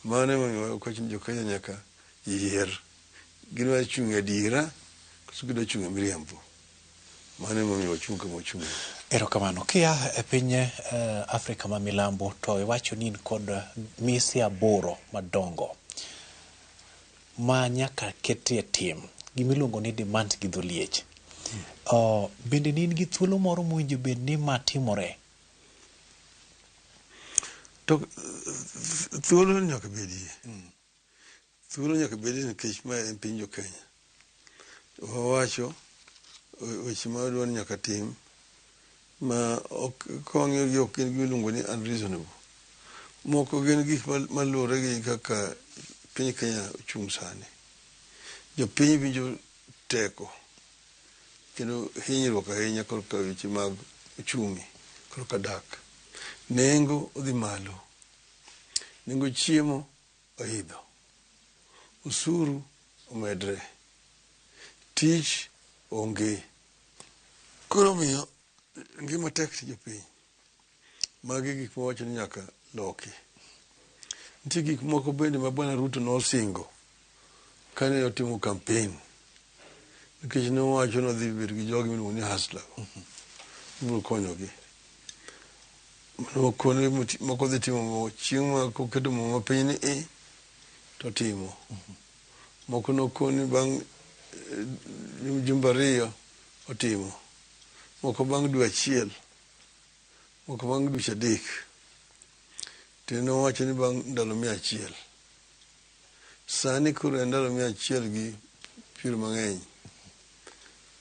Mano emomiyo wacho ni jo Kenya nyaka yier. Gidwa chung' e adiera koso gidwa chung' e miriambo. Mano emomiyo wachung' kama wachung'e. Erokamano. Kia e piny Afrika ma milambo to iwacho ni in kod mise 8 madongo ma nyaka ketie tim, gimiluongo ni demand gi dholiech. Bende ne in gi thuolo moro mowinjo bed ni ma timore? To thuolo nyaka bedie. Thuolo nyaka bedie nikech ma en piny jo Kenya. Wawacho weche ma wadwa ni nyaka tim ma ok kawang'iyo gi ok gin gima iluongo ni unreasonable. Moko gin gik maluwore gi kaka piny Kenya ochung' sani. Jopiny winjo teko kendo hinyruok ahinya korka weche mag uchumi, korka dak. Nengo odhi malo, nengo chiemo oidho, osuru omedre, tich onge. Koro omiyo ngima tek ne jopiny. Magi gik mawacho ni nyaka loki. Nitie gik moko bende ma Bwana Ruto nosingo kane otimo campaign nikech nowacho ni odhi bedo gi jogi miluongo ni hustler ibiro konyogi. Nokone moko dhi timo chieng' ma koketo muma piny ni i to timo. Moko nokoni bang' jumbe ariyo otimo. Moko bang' dwe achiel. Moko bang' dweche adek. To nowacho ni bang' ndalo 100. Sani koro en ndalo 120 mang'eny.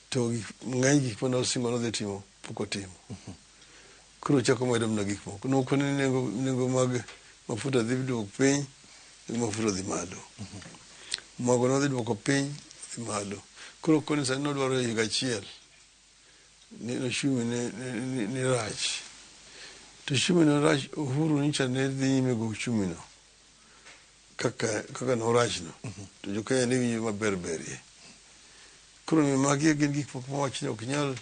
To ng'eny gik mane osingo nodhi timo pok otimo. Koro ochako omedo mana gik moko. Nokone ni nengo mag mafuta dhi duok piny, nengo mafuta odhi malo. Mogo nodhi duoko piny, odhi malo. Koro koni sani nodwaro higa achiel ni ochumi ne rach. To ochumi ne rach, Uhuru nyicha ne dhi nyime go ochumi no kaka norachno. To jo Kenya ne winjo maber berie. Koro magi gin gik moko mawach ni ok nyal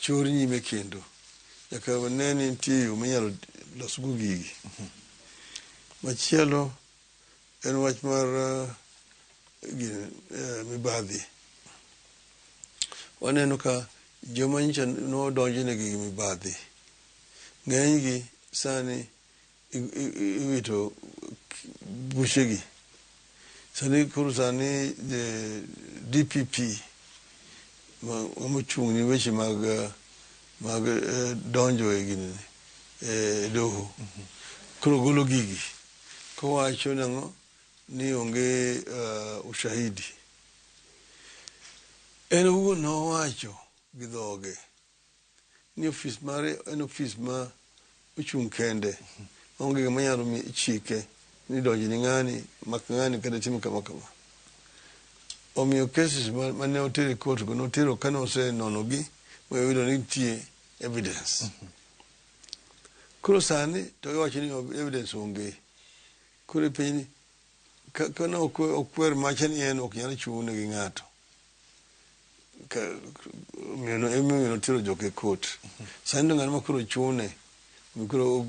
chor nyime kendo. Nyaka wane ni nitie yo minyalo losgo gigi. Machielo en wach mar mibadhi. Waneno ka joma nyicha nodonjnegi gi mibadhi, ng'enygi sani iwito buchegi. Sani koro sani DPP mochung' ni weche mag donjo e gini e doho koro golo gigi kowacho nang'o ni onge ushahidi. En owuon nowacho gi dhoge ni ofis mare en ofis ma ochung' kende, onge gima nyalo chike ni donj ni ng'ani, mak ng'ani kata tim kama kama. Omiyo cases mane oter e court go notero kane osenonogi moyudo ni nitie evidence. Koro sani to iwacho ni evidence onge. Koro ipenji ni kane okwer macha ni en ok nyal chune gi ng'ato. Emomiyo notero jok e court. Sani to ng'ano ma koro chune koro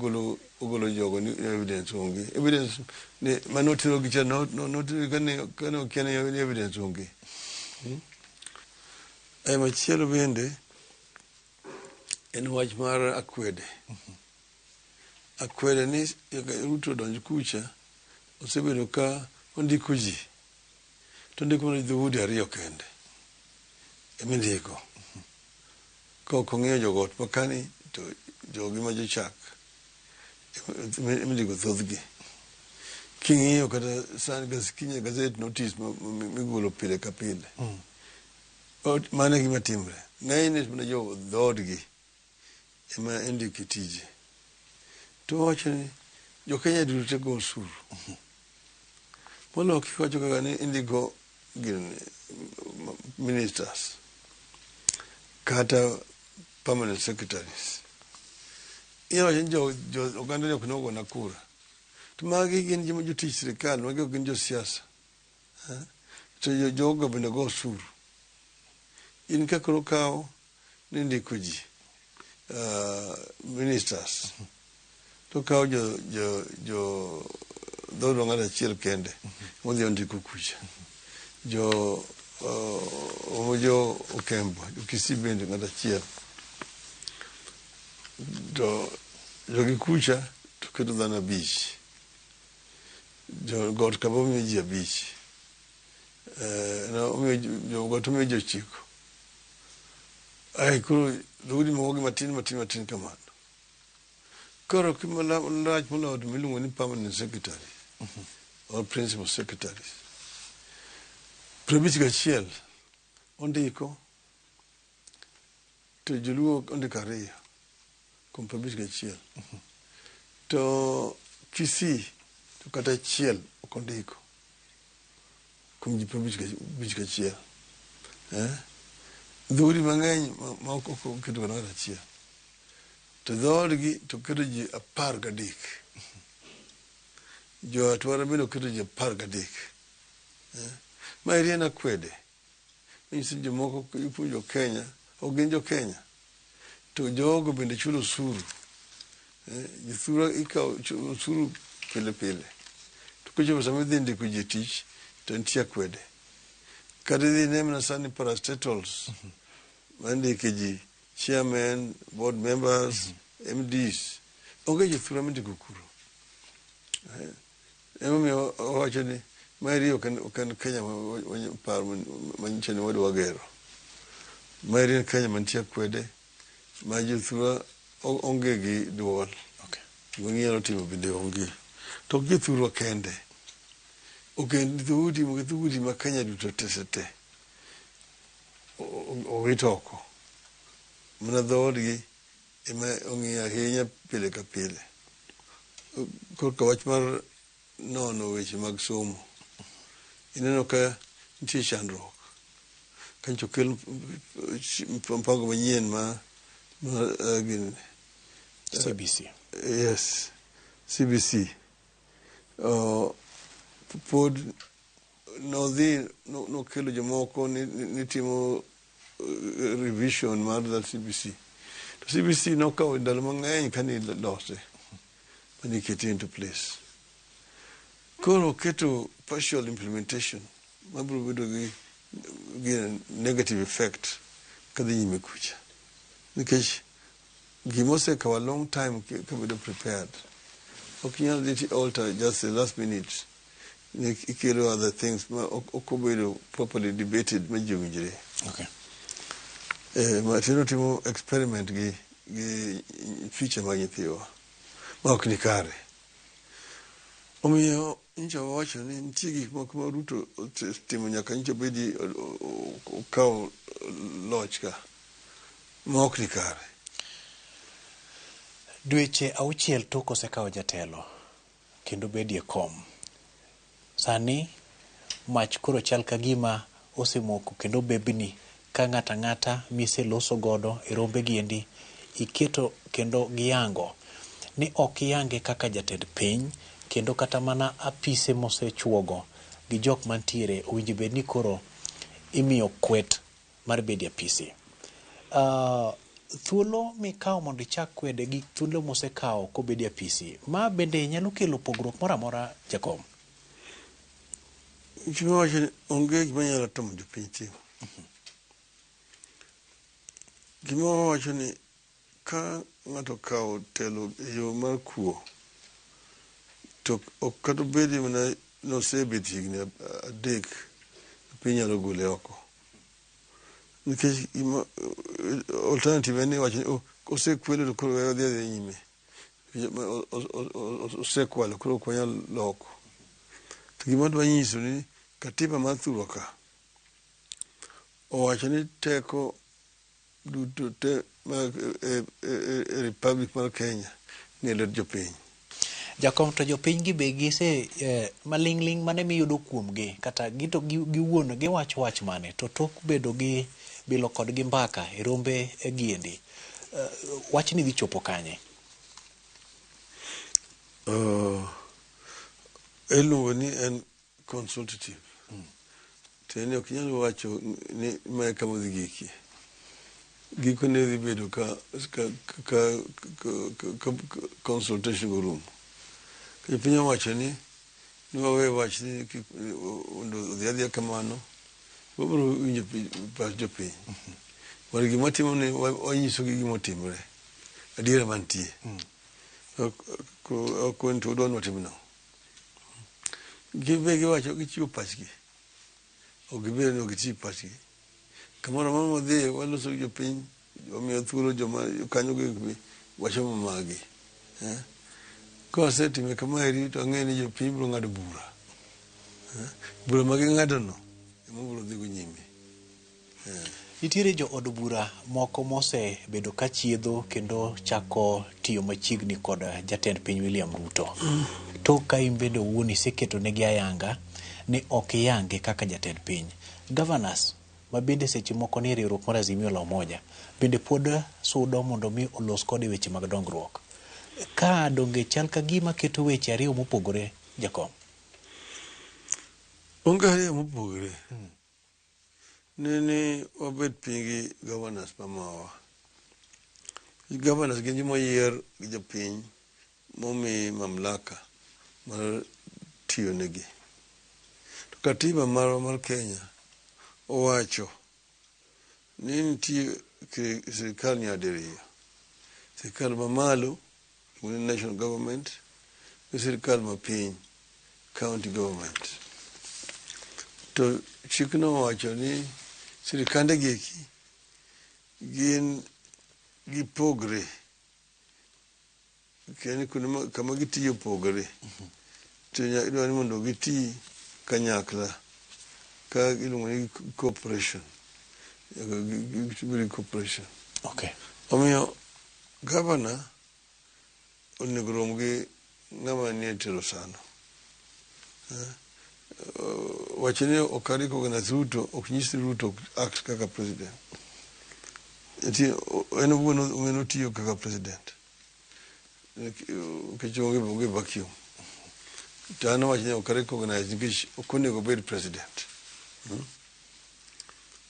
ogolo jogo ni evidence onge. Evidence ni mane otero gi cha notero kane okia ni evidence onge. Machielo bende en wach mar akwede. Akwede ni Ruto odonj kucha osebedo ka ondiko ji to ondiko mana dhoudi ariyo kende emindiko. Ka ok ong'iyo jogot makani to jogi ma jochak emindiko thothgi. King'iyo kata sani kinye gazette notice migolo pile ka pile. Mano e gima timre. Ng'enyne mana jo dhoodgi ema indiko e tije. To owacho ni jo Kenya duto te go osuru. Moloyo kiwacho kaka ni indiko ministers kata permanent secretaries. Inyalo wacho ni jo oganda ni ok nogona kura. To magi gin joma jotich sirikal, magi ok gin josiasa. To jogo bende go osuru. In ka koro kawo ni ndiko ji ministers to kawo jo dhood ng'ato achiel kende modhi ondiko kucha. Jo Okembo, jo Kisii bende ng'ato achiel. To jogi kucha to keto dhano 5. Jo got kama omiyo ji 5. Jo got omiyo ji 9. Ai koro dhoudi moko gi matin matin matin kamano. Koro gima rach moloyo to miluongo ni permanent secretary or principal secretaries. 51 ondiko to joluo ondiko 2 kuom 51. To Kisii to kata achiel ok ondiko kuom ji 51. Eh? Dhoudi mang'eny ma ok oketo kata ng'ato achiel. To dhoodgi to keto ji 13. Jo Atwara bende oketo ji 13. Eh? Ma eri en akwede. Manyiso ni jomoko ipuonjo Kenya, ok gin jo Kenya. To jogo bende chulo osuru. Eh, jothurwa ikawo osuru pile pile. To kochopo sama idhi ndiko ji e tich, to nitie akwede. Kata idhi ine mana sani parastatals ma indike ji chairman, board members, MDs. Onge jothurwa mindiko kuro. Eh, Emomiyo owacho ni maeri ok en Kenya paro manyiso ni wadwa gero. Maeri en Kenya mantie akwede ma jothurwa onge gi duol. Gima ginyalo timo bende onge. To ok jothurwa kende. Ogend dhoudi mag dhoudi ma Kenya duto te te te owit oko. Mana dhoodgi ema ong'iyo ahinya pile ka pile. Korka wach mar nono weche mag somo, ineno ka nitie chandruok. Ka nyocha okel mpango manyien ma gini CBC. Yes, CBC. Pod nodhi nokelo jomoko ni timo revision mar that CBC. To CBC nokawo ndalo mang'eny kane ilose mane ikete into place. Koro oketo partial implementation mabiro bedo gi negative effect kadhi nyime kucha. Nikech gima osekawo a long time kabedo prepared. Ok inyal dhi ti alter just the last minute. Ikelo other things ma ok obedo properly debated ma ji owinjre. Ma tino timo experiment gi future mag nyithiwa ma ok ni kare. Omiyo nyocha wawacho ni nitie gik moko ma Ruto osetimo nyaka nyocha obedi okaw loch ka ma ok ni kare. Dweche 6 tok osekawo jatelo kendo bedie kom. Sani mach koro chal ka gima osemoko kendo bebni ka ng'ato ang'ata miseloso godo e rombe giendi iketo kendo giyango ni ok iyange kaka jatend piny kendo kata mana apise mosechuogo gi jok mantiere owinjo bed ni koro imiyo kwet mar bedo e apisi. Thuolo mikawo mondo ichak kwede gi thuolo mosekawo kobedo e apisi, ma bende nyalo kelo pogruok moro amora jakom? Gima wacho ni onge gima nyalo tamo jopiny timo. Gima wawacho ni ka ng'ato okawo telo e yo mar kuo, to ok kata obedi mana nosebet higni 3, piny nyalo gole oko. Nikech alternative en ni wacho ni osekwelo to koro weyo odhi adhiya nyime. Osekwalo koro ok wanyal loko. To gima adwa nyiso ni katiba mar thurwa ka owacho ni teko duto te mag e Republic mar Kenya ni e lwet jopiny. Jakom to jopiny gi be gise maling'ling' mane miyudo kuomgi kata gito giwuon giwacho wach mane to tok bedo gi bilo kodgi mbaka e rombe giendi wachni dhi chopo kanye? Iluongo ni en consultative. Tiende ok inyal wacho ni mae kama odhi gikie. Gikone dhi bedo ka consultation go rumo. Jopiny owacho ni wawe wach ni mondo odhi adhiya kamano, wabiro winjo pach jopiny. But gima watimo ni wanyisogi gima otimore. Adiera mantie. Ok to udwa ni watim nang'o. Gin be giwacho gichiwo pachgi. Ok gibedo ni ok gichiw pachgi. Kamoro amora mwadhiye waloso gi jopiny, wamiyo thuolo joma kanyo gi wacho magi. Kawasetime kamaeri to ang'eyo ni jopiny biro ng'ado bura. Bura ma ging'ado no ema biro dhi go nyime. Nitiere jo od bura moko mosebedo ka chiedho kendo chako tiyo machiegni kod jatend piny William Ruto. Tok ka in bende owuon iseketo negi ayanga ni ok iyange kaka jatend piny. Governors ma bende seche moko nie riwruok mar Azimio la Umoja bende pod sudo mondo mi olos kode weche mag dongruok. Ka donge chal ka gima keto weche ariyo mopogore jakom. Onge ariyo mopogore. Nene wabet piny gi governors mamawa. Governors gin joma oyier gi jopiny momi mamlaka mar tiyo negi. To katiba marwa mar Kenya owacho ni nitie sirikal nyadiriyo. Sirikal mamalo iluongo ni national government gi sirikal mapiny county government. To chikno owacho ni sirikande gi eki gin gipogre kendo kuonde ma kama gitiye opogore to idwa ni mondo giti kanyakla ka iluongo ni cooperation nyaka gibed gi cooperation. Okay. Omiyo gavana onego rom gi ng'ama nie telo sano. Wacho ni ok a recognize Ruto ok nyis ni Ruto ok act kaka president. Nitie en owuon en otiyo kaka president. Nikech onge onge vacuum. To an awacho ni ok a recognize nikech ok onego obed president.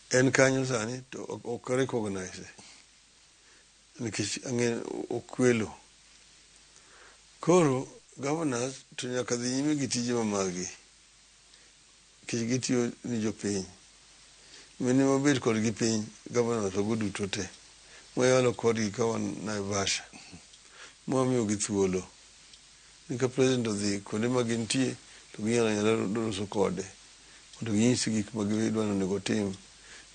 En kanyo sani to ok a recognize nikech ang'e okwelo. Koro governors to nyaka dhi nyime gi tije mamagi nikech gitiyo ni jopiny. Mine mabet kodgi piny governors go duto te mwayalo kodgi ka wan Naivasha mwamiyogi thuolo ni ka president odhi kuonde ma gintie to ginyalo anyala loso kode mondo ginyise gik ma gidwa ni onego otim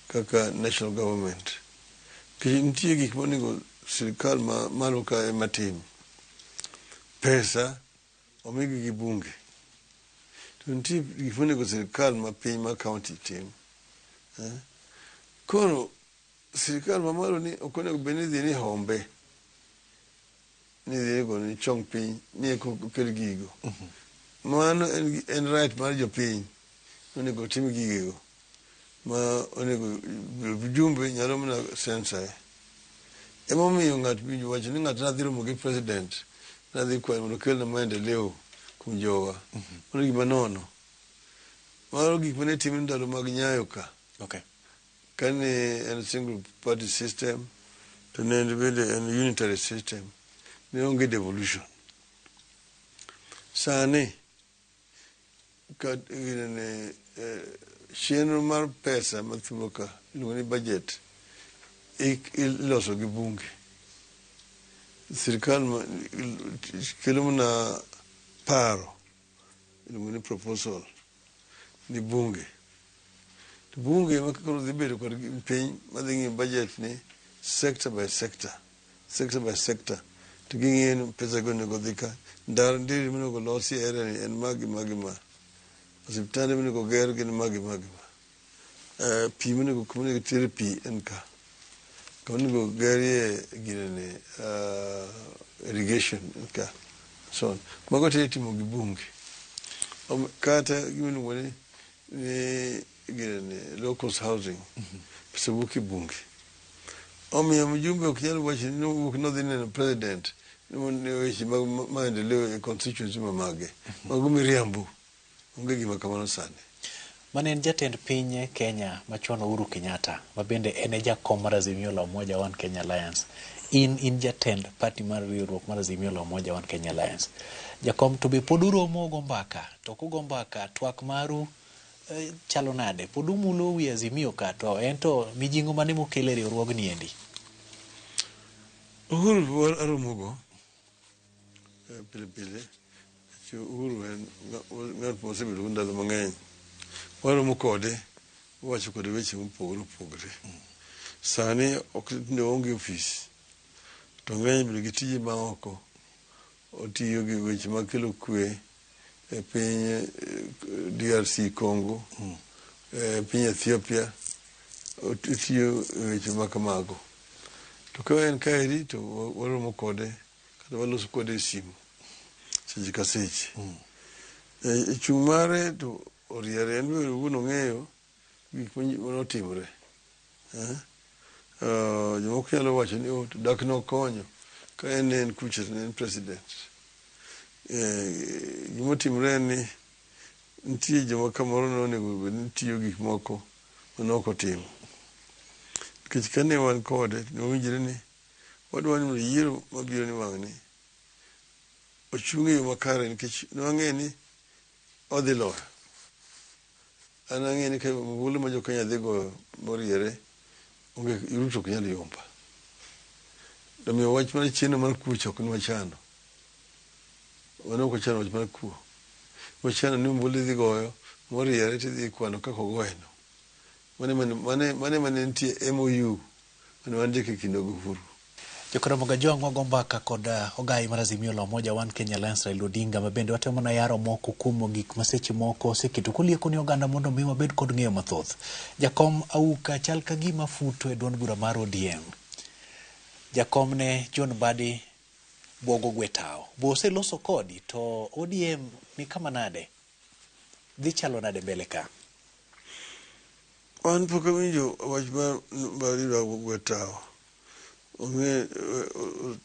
kaka national government. Nikech nitie gik monego sirikal ma malo ka ema tim. Pesa omigi gi bunge. To nitie gik monego sirikal ma piny ma county tim. Koro sirikal mamalo ni ok onego bed ni dhi ni hombe ni dhi go ni chong piny ni eka okel gigo. Mano en right mar jopiny onego otim gigego ma onego jumbe nyalo mana censor. Emomiyo ng'at winjo wacho ni ng'ato nadhi romo gi president nadhi kwayo mondo okelna maendeleo kuom jowa. Mano gima nono. Mano gik mane timre ndalo mag Nyayo ka. Okay. Kane en single party system to ne en bende en unitary system. Ne onge devolution. Sani ka ginene chenro mar pesa ma thuolo ka iluongo ni budget iloso gi bunge. Sirikal kelo mana paro iluongo ni proposal ni bunge. To bunge ema koro dhi bedo kod piny madhi ng'iyo budget ni sector by sector, sector by sector. To ging'iyo ni pesa go onego dhi ka, ndara nderni monego losi e area ni en ma gi ma gi ma. Osiptande monego ger gin ma gi ma gi ma. Pi monego kuma onego tere pi en ka. Kama onego gerie ginene irrigation en ka. So on. Mago te itimo gi bunge. Kata gima iluongo ni ginene low cost housing pesa wuok e bunge. Omiyo mjumbe ok nyal wacho ni nowuok nodhi neno president ni weche mag maendeleo e constituency ma mage. Mago miriambo. Onge gima kamano sani. Mane en jatend piny Kenya machon Uhuru Kenyatta ma bende en e jakom mar Azimio la Umoja One Kenya Alliance. In jatend party mar riwruok mar Azimio la Umoja One Kenya Alliance. Jakom to be pod uromo ugo mbaka to kugo mbaka twak maru chalo nade? Pod umulo wi Azimio ka to en to mijing'o mane mokelo e riwruogni endi? Uhuru aromogo pile pile. Uhuru en ng'at mosebedo ndalo mang'eny. Waromo kode, wawacho kode weche mopogore opogore. Sani ok ne oonge ofis. To ng'eny bedo gi tije ma oko. Otiyo gi weche mag kelo kwe e piny DRC Congo, e piny Ethiopia. Otiyo e weche ma kamago. To ka en kaeri to waromo kode kata waloso kode e simu seche ka seche. E chung' mare to oriere en be owuon ong'eyo gik manotimore. Eh? Jomoko nyalo wacho ni oh, to dak nokonyo ka en ne en kucha to ne en president. Gimotimre en ni nitie joma kamoro nonego bed ni tiyo gik moko mane ok otimo. Nikech kane wan kode to nowinjre ni wadwa ni mondo yiero mabiro ni wang'ni ochung' e yo makare nikech nwang'e ni odhi loyo. An ang'e ni ka ombulu ma jo Kenya dhi goyo moriere onge Ruto ok nyal yomba. Omiyo wach mar cheno mar kuo cha ok ne wachano. Wan ok wachano wach mar kuo. Wachano ni ombulu idhi goyo moriere tidhi kwano kaka ogoye no. Mane mane nitie MOU mane wandiko e kindwa gi Uhuru. Jokaramogi Ajwang' wago mbaka kod ogai mar Azimio la Umoja One Kenya Alliance Raila Odinga ma bende watemo na yaro moko kuom gik ma seche moko oseketo kolieko ni oganda mondo mi wabed kod ng'eyo mathoth. Jakom Auka chal ka gima futo e duond bura mar ODM. Jakom ne John Mbadi bwogo gwe tawo. Bo oseloso kodi to ODM ni kama nade? Dhi chalo nade mbele ka? An pok awinjo wach mar Mbadi dwa gwe tawo. Ong'e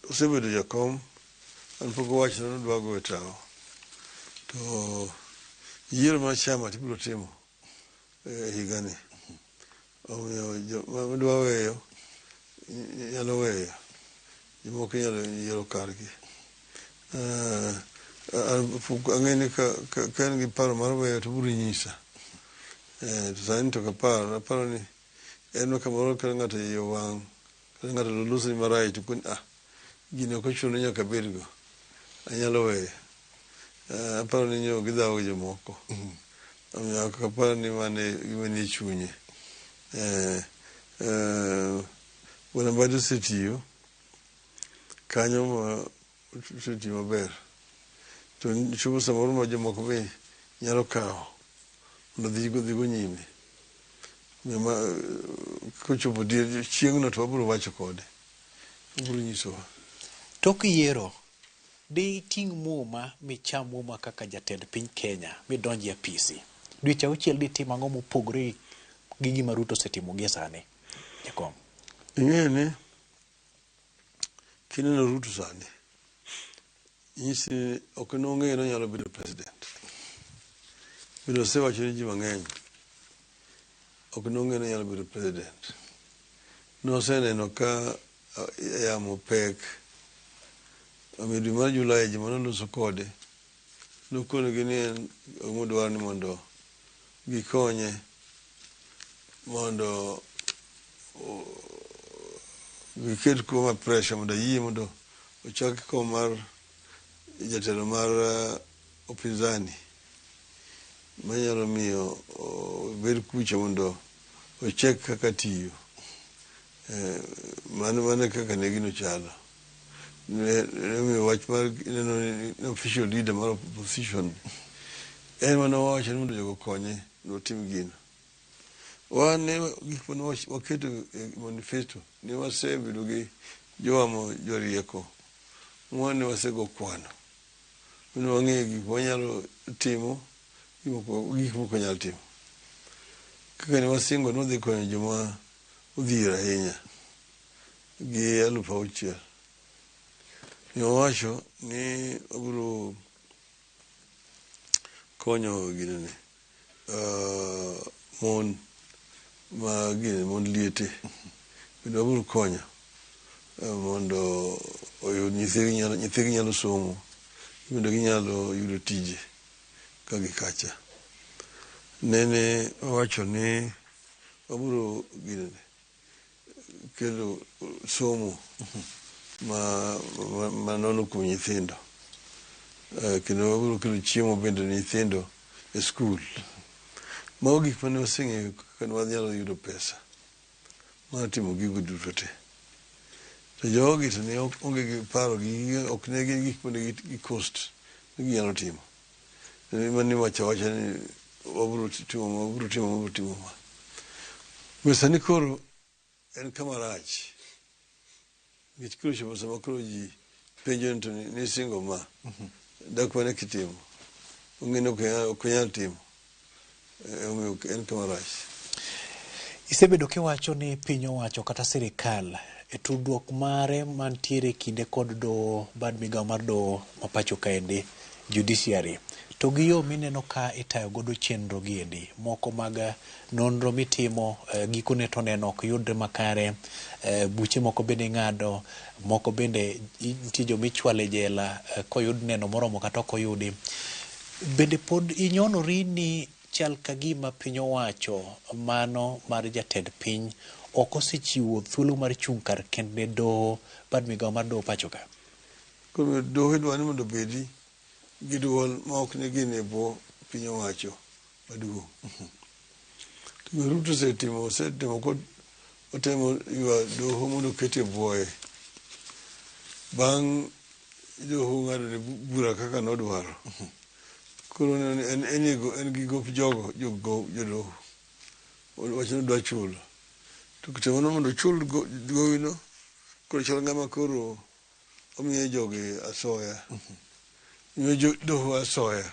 osebedo jakom, an pok owacho ni odwa gwe tawo. To yiero mar chama tibiro timo e higani. Omiyo joma dwa weyo nyalo weyo, jomoko inyalo yiero kargi. Ang'e ni ka en gi paro mar weyo to obiro nyisa. To sani to ok apar, aparo ni en kamoro ka ng'ato iye owang' kata ng'ato losoni marach to koni ah, gini ok ochuno ni nyaka abedgo, anyalo weyo. Aparo ni nyo gidhawo gi jomoko. Omiyo ok apar ni mano e gima nie chunye. Bwana Mbadi osetiyo kanyo ma osetiyo maber. To chopo samoro ma jomoko be nyalo kawo mondo odhi go nyime. Kochopo chieng'no to wabiro wacho kode. Obiro nyisowa. Tok yiero, di ting' muma micham muma kaka jatend piny Kenya midonj e apisi. Dweche auchiel ditim ang'o mopogore gi gima Ruto osetimo gie sani? Jakom. Ing'eyo ni kineno Ruto sani, nyisi ni ok nong'eyo ni onyalo bedo president. Bende osewacho ne ji mang'eny, ok nong'eyo ni onyalo bedo president. Noseneno ka yamo pek. Omiyo dwe mar Julai joma noloso kode nokonegi ni en gimodwaro ni mondo gikonye mondo giket kuoma pressure mondo ayie mondo ochak kom mar jatelo mar upinzani manyalo miyo obed kucha mondo ochek kaka tiyo. Mano kaka ne gino chalo. Ne omiyo wach mar neno ni official leader mar opposition en mane owacho ni mondo jogo okonye mondo otim gino. Wan ne gik mane waketo e manifesto ne wasebedo gi joamo jorieko mane wasego kwano. Ne wang'eyo gik mwanyalo timo gik mok wanyal timo. Kaka ne wasingo ni wadhi konyo joma odhier ahinya gi 6,000. Ne wawacho ni wabiro konyo ginene mon ma gine mond liete bende wabiro konyo mondo oyud nyithigi nyalo somo kendo ginyalo yudo tije ka gi kacha. Nene wawacho ni wabiro ginene kelo somo ma nono kuom nyithindo kendo wabiro kelo chiemo bende ne nyithindo e skul. Mago gik mane waseng'eyo kaka ne wanyalo yudo pesa mar timo gigo duto te. To jogi to ne onge gi paro gi ok ne gin gik mane gi cost ni ginyalo timo. Mane iwacho awacha ni wabiro timo ma wabiro timo ma wabiro timo ma. Omiyo sani koro en kama rach nikech koro ochopo sama koro ji penjo ni to nisingo ma dak mane kitimo ong'e ni ok onyal timo omiyo en kama rach. Isebedo kiwacho ni piny owacho kata sirikal e tudruok mare mantiere kinde kod doho bad migawo mar doho ma pacho kaendi judiciary to gi yo mineno ka itayo godo chenro giendi moko mag nonro mitimo gikone to neno ok yudre makare buche moko bende ing'ado moko bende nitie joma ichwalo e jela koyud neno moromo kata ok oyudi. Bende pod inyonori ni chal ka gima piny owacho mano mar jatend piny ok osechiwo thuolo mar chung' kar kend ne doho bad migawo mar doho pacho ka? Koro doho idwa ni mondo obedi gi duol ma ok ni gin e bwo piny owacho maduong'. To gima Ruto osetimo, osetimo otemo ywa doho mondo oket e bwoye. Bang' doho ng'ado ne bura kaka nodwaro. Koro en, en gi gop jogo, jodoho. Wacho ni odwa chulo. To kitemo mondo ochul gowino, koro chal ng'ama koro omiyo jogi asoya. Omiyo doho asoya.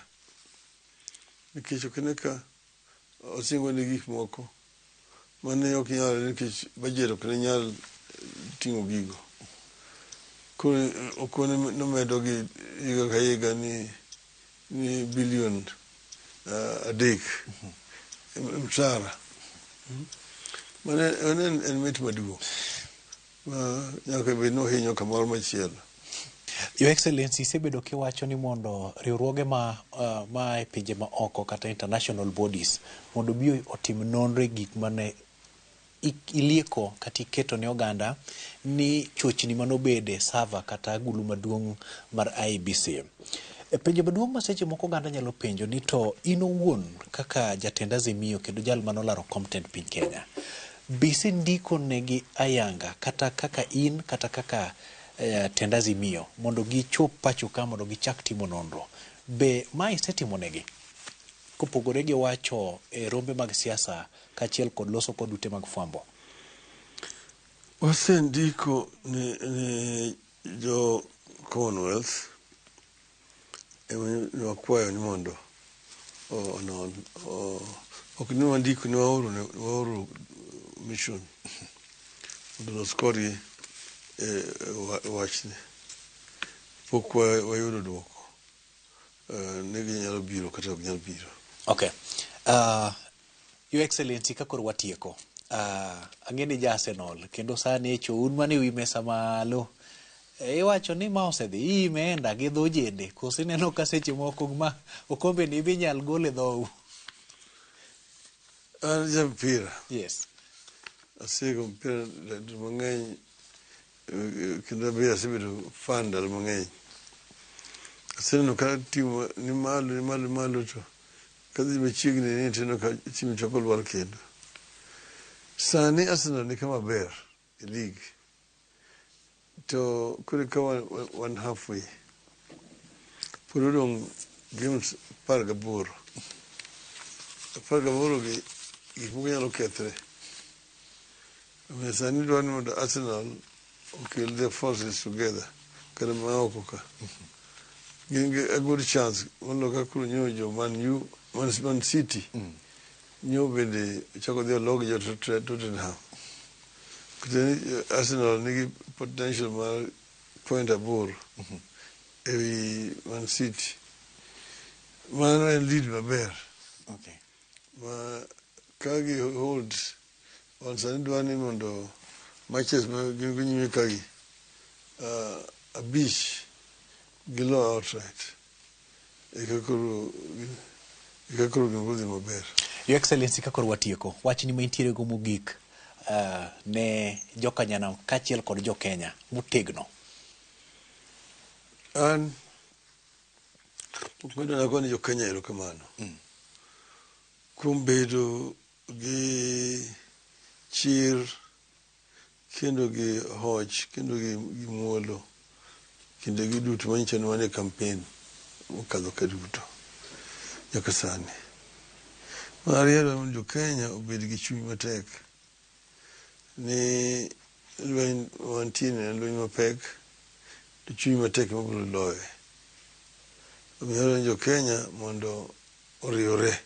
Nikech ok ine ka osingo ne gik moko mane ok nyal nikech budget ok ne nyal ting'o gigo. Koro okone nomedo gi higa ka higa ni bilion 3 msara. Mano en mit maduong' ma nyaka bed ni ohinyo kamoro machielo. Your Excellency, isebedo kiwacho ni mondo riwruoge ma e pinje ma oko kata international bodies mondo obi otim nonro e gik mane ilieko kata iketo ne oganda ni chochni manobede server kata agulu maduong' mar IEBC. E penjo maduong' ma seche moko oganda nyalo penjo ni to in owuon kaka jatend Azimio kendo jal manolaro kom tend piny Kenya, be isendiko negi ayanga kata kaka in kata kaka tend Azimio mondo gichop pacho ka mondo gichak timo nonro? Be ma isetimo negi? Kopogore gi wacho e rombe mag siasa kaachiel kod loso kod ute mag fwambo. Wasendiko ne jo Commonwealth ema wakwayo ni mondo onon. Ok ni wandiko ni waoro mission mondo olos kodgi e wachni. Pok wayudo duoko ni ginyalo biro kata ok nyal biro. Okay. Your Excellency, ka koro watieko, ang'e ni ja Arsenal kendo sani echo un mana ewi mesa malo. Iwacho ni ma osedhi imeenda gi dho jende koso ineno ka seche moko ma okombe ni be inyal gol e dhou? An ja mpira. Yes. Asego mpira ndalo mang'eny kendo be asebedo fan ndalo mang'eny. Aseneno ka tim ni malo ni malo malo to kadhi machiegni ni tineno ka tim chako lwar kendo. Sani Arsenal ni kama ber e league. To koro ka wan halfway. Pod odong' games 18. 18 gi gik moko nyalo kethre. Omiyo sani dwaro ni mondo Arsenal okel their forces together kata ma oko ka. Gin gi a good chance moloyo ka koro nyo jo Man U, Man City nyo bende ochako dhi olog jo Tottenham. Arsenal nigi potential mar point 8 ewi Man City. Mano en lead maber. Okay. Ma ka gi hold on sani dwa ni mondo matches ma gin go nyime kagi 5 gilo outright. Eka koro gin dhi maber. Your Excellency, ka koro watieko, wachni ma intiere go mogik ne jokanyanam kaachiel kod jo Kenya motegno. An mokwongo nakoni jo Kenya erokamano kuom bedo gi chir kendo gi hoch kendo gi muolo kinde gi duto manyiso ni wan e campaign mokadho ka duto nyaka sani. Mar ariyo, mondo jo Kenya obed gi chuny matek ni lweny mantie ni en lweny mapek to chuny matek ema biro loye. Omiyo jo Kenya mondo oriwre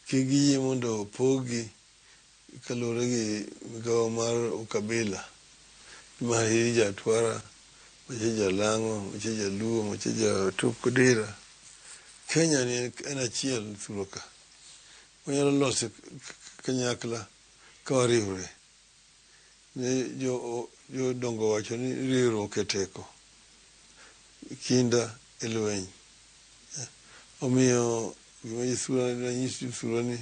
kik giyie mondo opog gi kaluwore gi migawo mar ukabila. Mar in ja Atwara, macha Jalang'o, macha Jaluo, macha ja Tok Kodera. Kenya ni en achiel thuro ka. Wanyalo loso kanyakla ka wariwre. Ne jodongo wacho ni riwruok e teko. Kinda e lweny. Omiyo gima jothurwa nanyis jothurwa ni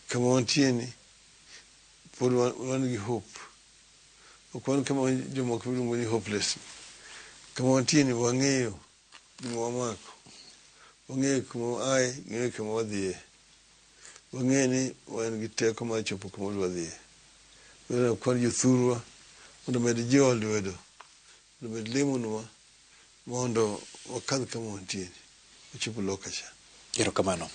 kama wantie ni pod wan gi hope. Ok wan kama jomoko iluongo ni hopeless. Kama wantie ni wang'eyo gima wamako. Wang'eyo kuma waaye, wang'eyo kuma wadhiye. Wang'eyo ni wan gi teko mar chopo kuma wadwa dhiye. Kwan jothurwa mondo omed jiwo lwedo, mondo omed lemonwa mondo wakadh kama wantie ni, wachop loka cha. Erokamano.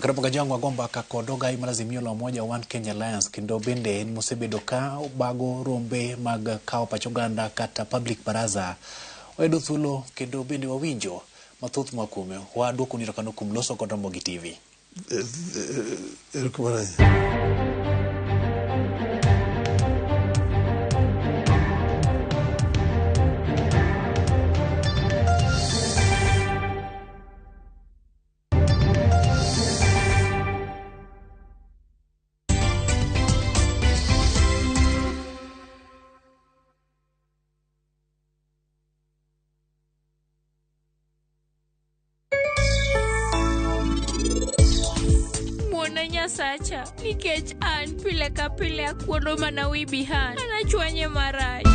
Karamoga Jangwa wago mbaka kod ogai mar Azimio la Umoja One Kenya Alliance kendo bende en mosebedo ka bago rombe mag kawo pach oganda kata public baraza. Wayudo thuolo kendo bende wawinjo mathoth moa kuome. Waduoko ni erokamano kuom loso kod Ramogi TV. Erokamano ahinya. Muona Nyasacha nikech an pile ka pile akuodo mana wi Bihan. An achwanye marach.